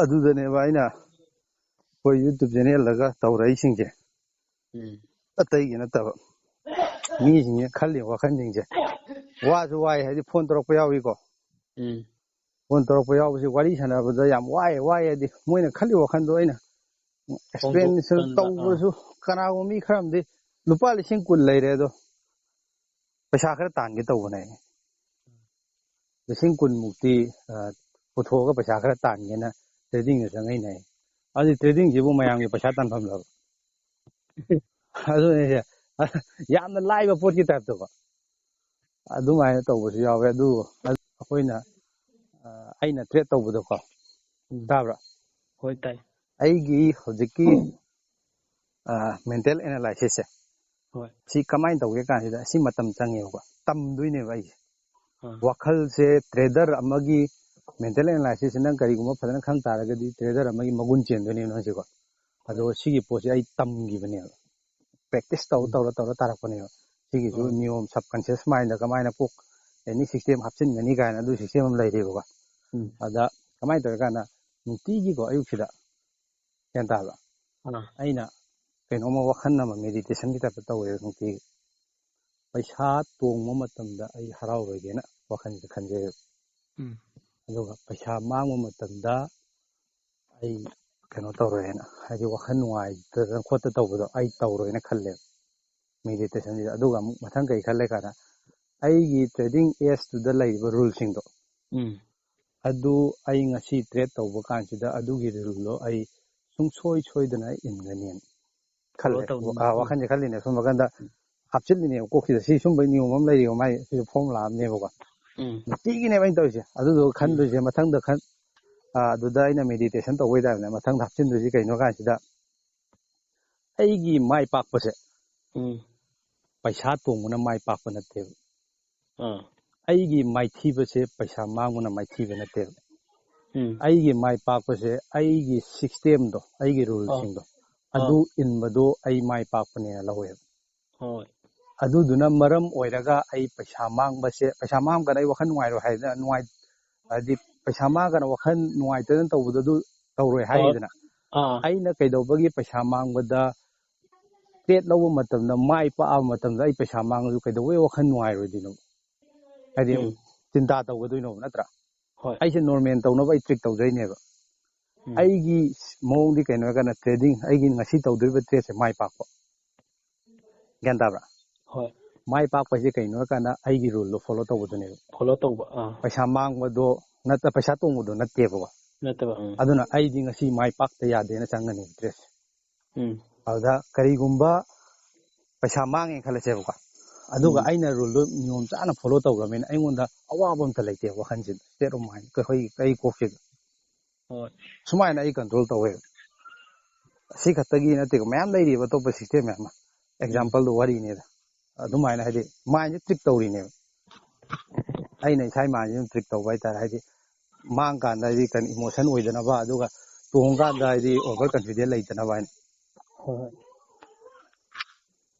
ꯑꯗꯨꯗꯅꯦꯕ ꯑꯩꯅ ꯑꯩꯈꯣꯏ ꯌꯨꯇ꯭ꯌꯨꯕ ꯆꯦꯅꯦꯜꯗꯒ ꯇꯧꯔꯛꯏꯁꯤꯡꯁꯦ꯫ ꯎꯝ꯫ ꯑꯇꯩꯒꯤ ꯅꯠꯇꯕ꯫ ꯃꯤꯁꯤꯡꯁꯦ ꯈꯜꯂꯤꯕ ꯋꯥꯈꯜꯁꯤꯡꯁꯦ꯫ ꯋꯥꯁꯨ ꯋꯥꯏ ꯍꯥꯏꯗꯤ ꯐꯣꯟ ꯇꯧꯔꯛꯄ ꯌꯥꯎꯏꯀꯣ꯫ ꯎꯝ꯫ ꯐꯣꯟ ꯇꯧꯔꯛꯄ ꯌꯥꯎꯕꯁꯦ ꯋꯥꯔꯤ ꯁꯥꯟꯅꯕꯗ ꯌꯥꯝ ꯋꯥꯏ, ꯋꯥꯏ ꯍꯥꯏꯗꯤ ꯃꯣꯏꯅ ꯈꯜꯂꯤꯕ ꯋꯥꯈꯜꯗꯣ ꯑꯩꯅ ꯑꯦꯛꯁꯄ꯭ꯂꯦꯅꯦꯁꯟ ꯐꯣꯡꯗꯣꯛꯄ ꯀꯥꯟꯗ, ꯑꯥ꯫ ꯇꯧꯕꯁꯨ ꯀꯅꯥꯒꯨꯝꯕ ꯃꯤ ꯈꯔ ꯑꯃꯗꯤ ꯂꯨꯄꯥ ꯂꯤꯁꯤꯡ ꯀꯨꯟ ꯂꯩꯔꯦ ꯑꯗꯣ ꯄꯩꯁꯥ ꯈꯔ ꯇꯥꯟꯒꯦ ꯇꯧꯕꯅꯦ꯫ ꯂꯤꯁꯤꯡ ꯀꯨꯟ ꯃꯨꯛꯇꯤ, ꯑ, ꯄꯨꯊꯣꯛꯑꯒ ꯄꯩꯁꯥ ꯈꯔ ꯇꯥꯟꯒꯦꯅ ꯇ꯭ꯔꯦꯗꯤꯡꯗ ꯆꯪꯉꯛꯏꯅꯦ꯫ ꯑꯗꯨꯗꯤ ꯇ꯭ꯔꯦꯗꯤꯡꯁꯤꯕꯨ ꯃꯌꯥꯝꯒꯤ ꯄꯩꯁꯥ ꯇꯥꯟꯐꯝꯂꯕ? ꯑꯗꯨꯅꯦꯁꯦ꯫ ꯌꯥꯝꯅ ꯂꯥꯏꯕ ꯄꯣꯠꯀꯤ ꯇꯥꯏꯞꯇꯀꯣ꯫ ꯑꯗꯨꯃꯥꯏꯅ ꯇꯧꯕꯁꯨ ꯌꯥꯎꯋꯦ꯫ ꯑꯗꯨ ꯑꯩꯈꯣꯏꯅ, ꯑ, ꯑꯩꯅ ꯇ꯭ꯔꯦꯗ ꯇꯧꯕꯗꯀꯣ꯫ ꯎꯝ꯫ ꯇꯥꯕ꯭ꯔꯥ? ꯍꯣꯏ, ꯇꯥꯏ꯫ ꯑꯩꯒꯤ ꯍꯧꯖꯤꯛꯀꯤ, ꯑ, ꯃꯦꯟꯇꯦꯜ ꯑꯦꯅꯥꯂꯥꯏꯁꯤꯁꯁꯦ꯫ ꯍꯣꯏ꯫ ꯁꯤ ꯀꯃꯥꯏꯅ ꯇꯧꯒꯦ ꯀꯥꯟꯁꯤꯗ ꯁꯤ ꯃꯇꯝ ꯆꯪꯉꯦꯕꯀꯣ꯫ ꯇꯝꯗꯣꯏꯅꯦꯕ ꯑꯩꯁꯦ꯫ ꯑꯥ꯫ ꯋꯥꯈꯜꯁꯦ ꯇ꯭ꯔꯦꯗꯔ ꯑꯃꯒꯤ ꯃꯦꯟꯇꯦꯜ ꯑꯦꯅꯥꯂꯥꯏꯁꯤꯁꯁꯦ ꯅꯪ ꯀꯔꯤꯒꯨꯝꯕ ꯐꯖꯅ ꯈꯪ ꯇꯥꯔꯒꯗꯤ ꯇ꯭ꯔꯦꯗꯔ ꯑꯃꯒꯤ ꯃꯒꯨꯟ ꯆꯦꯟꯗꯣꯏꯅꯦꯕ ꯅꯪꯁꯦꯀꯣ꯫ ꯑꯗꯣ ꯁꯤꯒꯤ ꯄꯣꯠꯁꯦ ꯑꯩ ꯇꯝꯈꯤꯕꯅꯦꯕ꯫ ꯄ꯭ꯔꯦꯛꯇꯤꯁ ꯇꯧꯔ ꯎꯝ꯫ ꯇꯧꯔ ꯇꯧꯔ ꯇꯥꯔꯛꯄꯅꯦꯕ꯫ ꯁꯤꯒꯤꯁꯨ ꯑꯥ꯫ ꯅꯤꯌꯣꯝ, ꯁꯕꯀꯟꯁꯤꯌꯁ ꯃꯥꯏꯟꯗ ꯀꯃꯥꯏꯅ ꯀꯣꯛ ꯑꯦꯅꯤ ꯁꯤꯁꯇꯦꯝ ꯍꯥꯞꯆꯤꯟꯒꯅꯤ ꯀꯥꯏꯅ ꯑꯗꯨ ꯁꯤꯁꯇꯦꯝ ꯑꯃ ꯂꯩꯔꯤꯕꯀꯣ꯫ ꯎꯝ꯫ ꯑꯗ ꯀꯃꯥꯏꯅ ꯇꯧꯔꯀꯥꯟꯗ ꯅꯨꯡꯇꯤꯒꯤꯀꯣ ꯑꯌꯨꯛꯁꯤꯗ, ꯒ꯭ꯌꯥꯟ ꯇꯥꯕ꯭ꯔꯥ? ꯑꯥ꯫ ꯑꯩꯅ ꯀꯩꯅꯣꯝꯃ ꯋꯥꯈꯜ ꯑꯃ ꯃꯦꯗꯤꯇꯦꯁꯟꯒꯤ ꯇꯥꯏꯞꯇ ꯇꯧꯋꯦꯕ ꯅꯨꯡꯇꯤꯒꯤ꯫ ꯄꯩꯁꯥ ꯇꯣꯡꯕ ꯃꯇꯝꯗ ꯑꯩ ꯍꯔꯥꯎꯔꯣꯏꯒꯦꯅ ꯋꯥꯈꯜꯁꯤꯗ ꯈꯟꯖꯩꯌꯦꯕ꯫ ꯎꯝ꯫ ꯑꯗꯨꯒ ꯄꯩꯁꯥ ꯃꯥꯡꯕ ꯃꯇꯝꯗ ꯑꯩ ꯀꯩꯅꯣ ꯇꯧꯔꯣꯏꯅ, ꯍꯥꯏꯗꯤ ꯋꯥꯈꯜ ꯅꯨꯡꯉꯥꯏꯇꯗꯅ ꯈꯣꯠꯇ ꯇꯧꯕꯗꯣ ꯑꯩ ꯇꯧꯔꯣꯏꯅ ꯈꯜꯂꯦꯕ ꯃꯦꯗꯤꯇꯦꯁꯟꯁꯤꯗ꯫ ꯑꯗꯨꯒ ꯑꯃꯨꯛ ꯃꯊꯪ ꯀꯩ ꯈꯜꯂꯦ ꯀꯥꯟꯗ, ꯑꯩꯒꯤ ꯇ꯭ꯔꯦꯗꯤꯡ ꯑꯦꯖꯇꯨꯗ ꯂꯩꯔꯤꯕ ꯔꯨꯜꯁꯤꯡꯗꯣ, ꯎꯝ꯫ ꯑꯗꯨ ꯑꯩ ꯉꯁꯤ ꯇ꯭ꯔꯦꯠ ꯇꯧꯕ ꯀꯥꯟꯁꯤꯗ ꯑꯗꯨꯒꯤ ꯔꯨꯜꯗꯣ ꯑꯩ ꯁꯨꯡꯁꯣꯏ ꯁꯣꯏꯗꯅ ꯏꯟꯒꯅꯦꯅ ꯈꯜꯂꯦ꯫ ꯇꯧꯅꯤ꯫ ꯑ, ꯋꯥꯈꯜꯁꯦ ꯈꯜꯂꯤꯅꯦ꯫ ꯁꯣꯝ ꯅꯥꯀꯟꯗ ꯎꯝ꯫ ꯍꯥꯞꯆꯤꯜꯂꯤꯅꯦꯕ ꯀꯣꯛꯁꯤꯗ꯫ ꯁꯤ ꯁꯨꯝꯕꯩ ꯅꯤꯌꯣꯝ ꯑꯃ ꯂꯩꯔꯤꯕ ꯃꯥꯏ, ꯁꯤꯁꯨ ꯐꯣꯔꯃꯨꯂꯥ ꯑꯃꯅꯦꯕꯀꯣ꯫ ꯎꯝ꯫ ꯅꯨꯡꯇꯤꯒꯤꯅꯦꯕ ꯑꯩꯅ ꯇꯧꯔꯤꯁꯦ꯫ ꯑꯗꯨꯗꯣ ꯎꯝ꯫ ꯈꯟꯗꯣꯏꯁꯦ ꯃꯊꯪꯗ ꯈꯟ-, ꯑ, ꯑꯗꯨꯗ ꯑꯩꯅ ꯃꯦꯗꯤꯇꯦꯁꯟ ꯇꯧꯕꯩ ꯇꯥꯏꯞꯅꯦ꯫ ꯃꯊꯪꯗ ꯍꯥꯞꯆꯤꯟꯗꯣꯏꯁꯦ ꯀꯩꯅꯣ ꯀꯥꯟꯁꯤꯗ, ꯑꯩꯒꯤ ꯃꯥꯏ ꯄꯥꯛꯄꯁꯦ ꯎꯝ꯫ ꯄꯩꯁꯥ ꯇꯣꯡꯕꯅ ꯃꯥꯏ ꯄꯥꯛꯄ ꯅꯠꯇꯦꯕ꯫ ꯑꯥ꯫ ꯑꯩꯒꯤ ꯃꯥꯏꯊꯤꯕꯁꯦ ꯄꯩꯁꯥ ꯃꯥꯡꯕꯅ ꯃꯥꯏꯊꯤꯕ ꯅꯠꯇꯦꯕ꯫ ꯎꯝ꯫ ꯑꯩꯒꯤ ꯃꯥꯏ ꯄꯥꯛꯄꯁꯦ ꯑꯩꯒꯤ ꯁꯤꯁꯇꯦꯝꯗꯣ, ꯑꯩꯒꯤ ꯔꯨꯜꯁꯤꯡꯗꯣ, ꯑꯥ꯫ ꯑꯗꯨ ꯏꯟꯕꯗꯣ ꯑꯩ ꯃꯥꯏ ꯄꯥꯛꯄꯅꯦꯅ ꯂꯧꯋꯦꯕ꯫ ꯍꯣꯏ꯫ ꯑꯗꯨꯗꯨꯅ ꯃꯔꯝ ꯑꯣꯏꯔꯒ ꯑꯩ ꯄꯩꯁꯥ ꯃꯥꯡꯕꯁꯦ, ꯄꯩꯁꯥ ꯃꯥꯡꯉꯒꯅ ꯑꯩ ꯋꯥꯈꯜ ꯅꯨꯡꯉꯥꯏꯔꯣꯏ ꯍꯥꯏꯗꯅ, ꯅꯨꯡꯉꯥꯏ-, ꯍꯥꯏꯗꯤ ꯄꯩꯁꯥ ꯃꯥꯡꯉꯒꯅ ꯋꯥꯈꯜ ꯅꯨꯡꯉꯥꯏꯇꯗꯅ ꯇꯧꯕꯗꯣ ꯑꯗꯨ ꯇꯧꯔꯣꯏ ꯍꯣꯏ꯫ ꯍꯥꯏꯔꯤꯗꯅ꯫ ꯑꯥ꯫ ꯑꯩꯅ ꯀꯩꯗꯧꯕꯒꯤ ꯄꯩꯁꯥ ꯃꯥꯡꯕꯗ ꯇ꯭ꯔꯦꯠ ꯂꯧꯕ ꯃꯇꯝꯗ ꯃꯥꯏ ꯄꯥꯛꯑꯕ ꯃꯇꯝꯗ ꯑꯩ ꯄꯩꯁꯥ ꯃꯥꯡꯉꯁꯨ ꯀꯩꯗꯧꯕꯩ ꯋꯥꯈꯜ ꯅꯨꯡꯉꯥꯏꯔꯣꯏꯗꯣꯏꯅꯣ? ꯍꯥꯏꯗꯤ ꯎꯝ꯫ ꯆꯤꯟꯇꯥ ꯇꯧꯒꯗꯣꯏꯅꯣꯕ, ꯅꯠꯇ꯭ꯔꯥ? ꯍꯣꯏ꯫ ꯑꯩꯁꯦ ꯅꯣꯔꯃꯦꯜ ꯇꯧꯅꯕ ꯑꯩ ꯇ꯭ꯔꯤꯛ ꯇꯧꯖꯩꯅꯦꯕ꯫ ꯎꯝ꯫ ꯑꯩꯒꯤ ꯃꯑꯣꯡꯗꯤ ꯀꯩꯅꯣ ꯍꯥꯏꯔꯀꯥꯟꯗ ꯇ꯭ꯔꯦꯗꯤꯡ, ꯑꯩꯒꯤ ꯉꯁꯤ ꯇꯧꯗꯣꯔꯤꯕ ꯇ꯭ꯔꯦꯠꯁꯦ ꯃꯥꯏ ꯄꯥꯛꯄ꯫ ꯒ꯭ꯌꯥꯟ ꯇꯥꯕ꯭ꯔꯥ? ꯍꯣꯏ꯫ ꯃꯥꯏ ꯄꯥꯛꯄ ꯍꯥꯏꯁꯦ ꯀꯩꯅꯣ ꯍꯥꯏꯔꯀꯥꯟꯗ ꯑꯩꯒꯤ ꯔꯨꯜꯗꯣ ꯐꯣꯂꯣ ꯇꯧꯕꯗꯨꯅꯦꯕ꯫ ꯐꯣꯂꯣ ꯇꯧꯕ, ꯑꯥ꯫ ꯄꯩꯁꯥ ꯃꯥꯡꯕꯗꯣ ꯅꯠꯇ-, ꯄꯩꯁꯥ ꯇꯣꯡꯕꯗꯣ ꯅꯠꯇꯦꯕꯀꯣ꯫ ꯅꯠꯇꯕ, ꯎꯝ꯫ ꯑꯗꯨꯅ ꯑꯩꯗꯤ ꯉꯁꯤ ꯃꯥꯏ ꯄꯥꯛꯇ ꯌꯥꯗꯦꯅ ꯆꯪꯒꯅꯦꯕ ꯇ꯭ꯔꯦꯠꯁꯦ꯫ ꯎꯝ꯫ ꯑꯗꯨꯗ ꯀꯔꯤꯒꯨꯝꯕ ꯄꯩꯁꯥ ꯃꯥꯡꯉꯦ ꯈꯜꯂꯁꯦꯕꯀꯣ, ꯑꯗꯨꯒ ꯎꯝ꯫ ꯑꯩꯅ ꯔꯨꯜꯗꯣ ꯅꯤꯌꯣꯝ ꯆꯥꯅ ꯐꯣꯂꯣ ꯇꯧꯈ꯭ꯔꯕꯅꯤꯅ ꯑꯩꯉꯣꯟꯗ ꯑꯋꯥꯕ ꯑꯝꯇ ꯂꯩꯇꯦ ꯋꯥꯈꯜꯁꯤꯗ, state of mind, ꯑꯩꯈꯣꯏ, ꯑꯩ ꯀꯣꯛꯁꯤꯗ꯫ ꯍꯣꯏ꯫ ꯁꯨꯃꯥꯏꯅ ꯑꯩ ꯀꯟꯇ꯭ꯔꯣꯜ ꯇꯧꯋꯦꯕ꯫ ꯁꯤ ꯈꯛꯇꯒꯤ ꯅꯠꯇꯦꯀꯣ, ꯃꯌꯥꯝ ꯂꯩꯔꯤꯕ ꯑꯇꯣꯞꯄ ꯁꯤꯁꯇꯦꯝ ꯃꯌꯥꯝ ꯑꯃ꯫ ꯎꯝ꯫ ꯑꯦꯛꯖꯥꯝꯄꯜꯗꯣ ꯋꯥꯔꯤꯅꯦꯗ꯫ ꯑꯗꯨꯃꯥꯏꯅ ꯍꯥꯏꯗꯤ ꯃꯥꯏꯟꯁꯦ ꯇ꯭ꯔꯤꯛ ꯇꯧꯔꯤꯅꯦꯕ꯫ ꯑꯩꯅ ꯏꯁꯥ ꯏꯃꯥꯟꯁꯦ ꯑꯗꯨꯝ ꯇ꯭ꯔꯤꯛ ꯇꯧꯕ ꯍꯥꯏꯇꯥꯔꯦ꯫ ꯍꯥꯏꯗꯤ ꯃꯥꯡꯀꯥꯟꯗ ꯍꯥꯏꯗꯤ ꯀꯩꯅꯣ ꯏꯃꯣꯁꯟ ꯑꯣꯏꯗꯅꯕ, ꯑꯗꯨꯒ ꯇꯣꯡꯉꯀꯥꯟꯗ ꯍꯥꯏꯗꯤ ꯑꯣꯚꯔ ꯀꯟꯐꯤꯗꯦꯟ ꯂꯩꯇꯅꯕ ꯍꯥꯏꯅ꯫ ꯍꯣꯏ, ꯍꯣꯏ꯫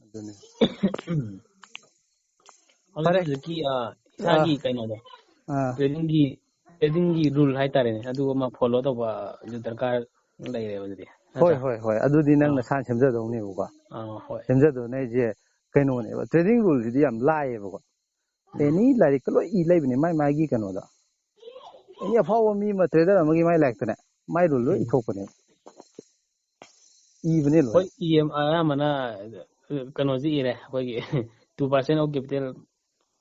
ꯑꯗꯨꯅꯤ꯫ ꯐꯔꯦ꯫ ꯍꯧꯖꯤꯛ ꯍꯧꯖꯤꯛꯀꯤ ꯑ, ꯏꯁꯥꯒꯤ ꯀꯩꯅꯣꯗꯣ, ꯑꯥ ꯇ꯭ꯔꯦꯗꯤꯡꯒꯤ ꯇ꯭ꯔꯦꯗꯤꯡꯒꯤ ꯔꯨꯜ ꯍꯥꯏꯇꯥꯔꯦꯅꯦ, ꯑꯗꯨ ꯑꯃ ꯐꯣꯂꯣ ꯇꯧꯕꯁꯨ ꯗꯔꯀꯥꯔ ꯂꯩꯔꯦꯕ ꯑꯗꯨꯗꯤ, ꯍꯣꯏ ꯅꯠꯇ꯭ꯔꯥ? ꯍꯣꯏ ꯍꯣꯏ ꯑꯗꯨꯗꯤ ꯅꯪ ꯑꯥ꯫ ꯅꯁꯥꯅ ꯁꯦꯝꯖꯗꯧꯅꯦꯕꯀꯣ꯫ ꯑꯥ, ꯍꯣꯏ꯫ ꯁꯦꯝꯖꯗꯧꯅꯦ ꯑꯩꯁꯦ ꯀꯩꯅꯣꯅꯦꯕ, ꯇ꯭ꯔꯦꯗꯤꯡ ꯔꯨꯜꯁꯤꯗꯤ ꯌꯥꯝ ꯂꯥꯏꯌꯦꯕꯀꯣ꯫ ꯑꯦꯅꯤ ꯂꯥꯏꯔꯤꯛꯇ ꯂꯣꯏ ꯏ ꯂꯩꯕꯅꯦ ꯃꯥꯏ ꯃꯥꯏꯒꯤ ꯀꯩꯅꯣꯗ꯫ ꯑꯦꯅꯤ ꯑꯐꯥꯎꯕ ꯃꯤ ꯑꯃ, ꯇ꯭ꯔꯦꯗꯔ ꯑꯃꯒꯤ ꯃꯥꯏ ꯂꯥꯏꯔꯤꯛꯇꯅꯦ ꯃꯥꯏ ꯔꯨꯜ ꯂꯣꯏ ꯎꯝ꯫ ꯏꯊꯣꯛꯄꯅꯦ꯫ ꯏꯕꯅꯦ ꯂꯣꯏ꯫ ꯍꯣꯏ, ꯏ ꯑꯌꯥꯝꯕꯅ ꯀꯩꯅꯣꯁꯤ ꯏꯔꯦ, ꯑꯩꯈꯣꯏꯒꯤ two percent of capital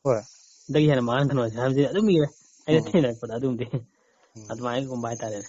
ꯍꯣꯏ꯫ ꯗꯒꯤ ꯍꯦꯟꯅ ꯃꯥꯡꯍꯟꯒꯅꯣ ꯍꯥꯏꯕꯁꯤ ꯑꯗꯨꯝ ꯏꯔꯦ, ꯑꯩꯅ ꯎꯝ꯫ ꯊꯦꯡꯅꯔꯛꯄꯗ ꯑꯗꯨꯝꯗꯤ꯫ ꯎꯝ꯫ ꯑꯗꯨꯃꯥꯏꯅꯒꯨꯝꯕ ꯍꯥꯏꯇꯥꯔꯦꯅꯦ꯫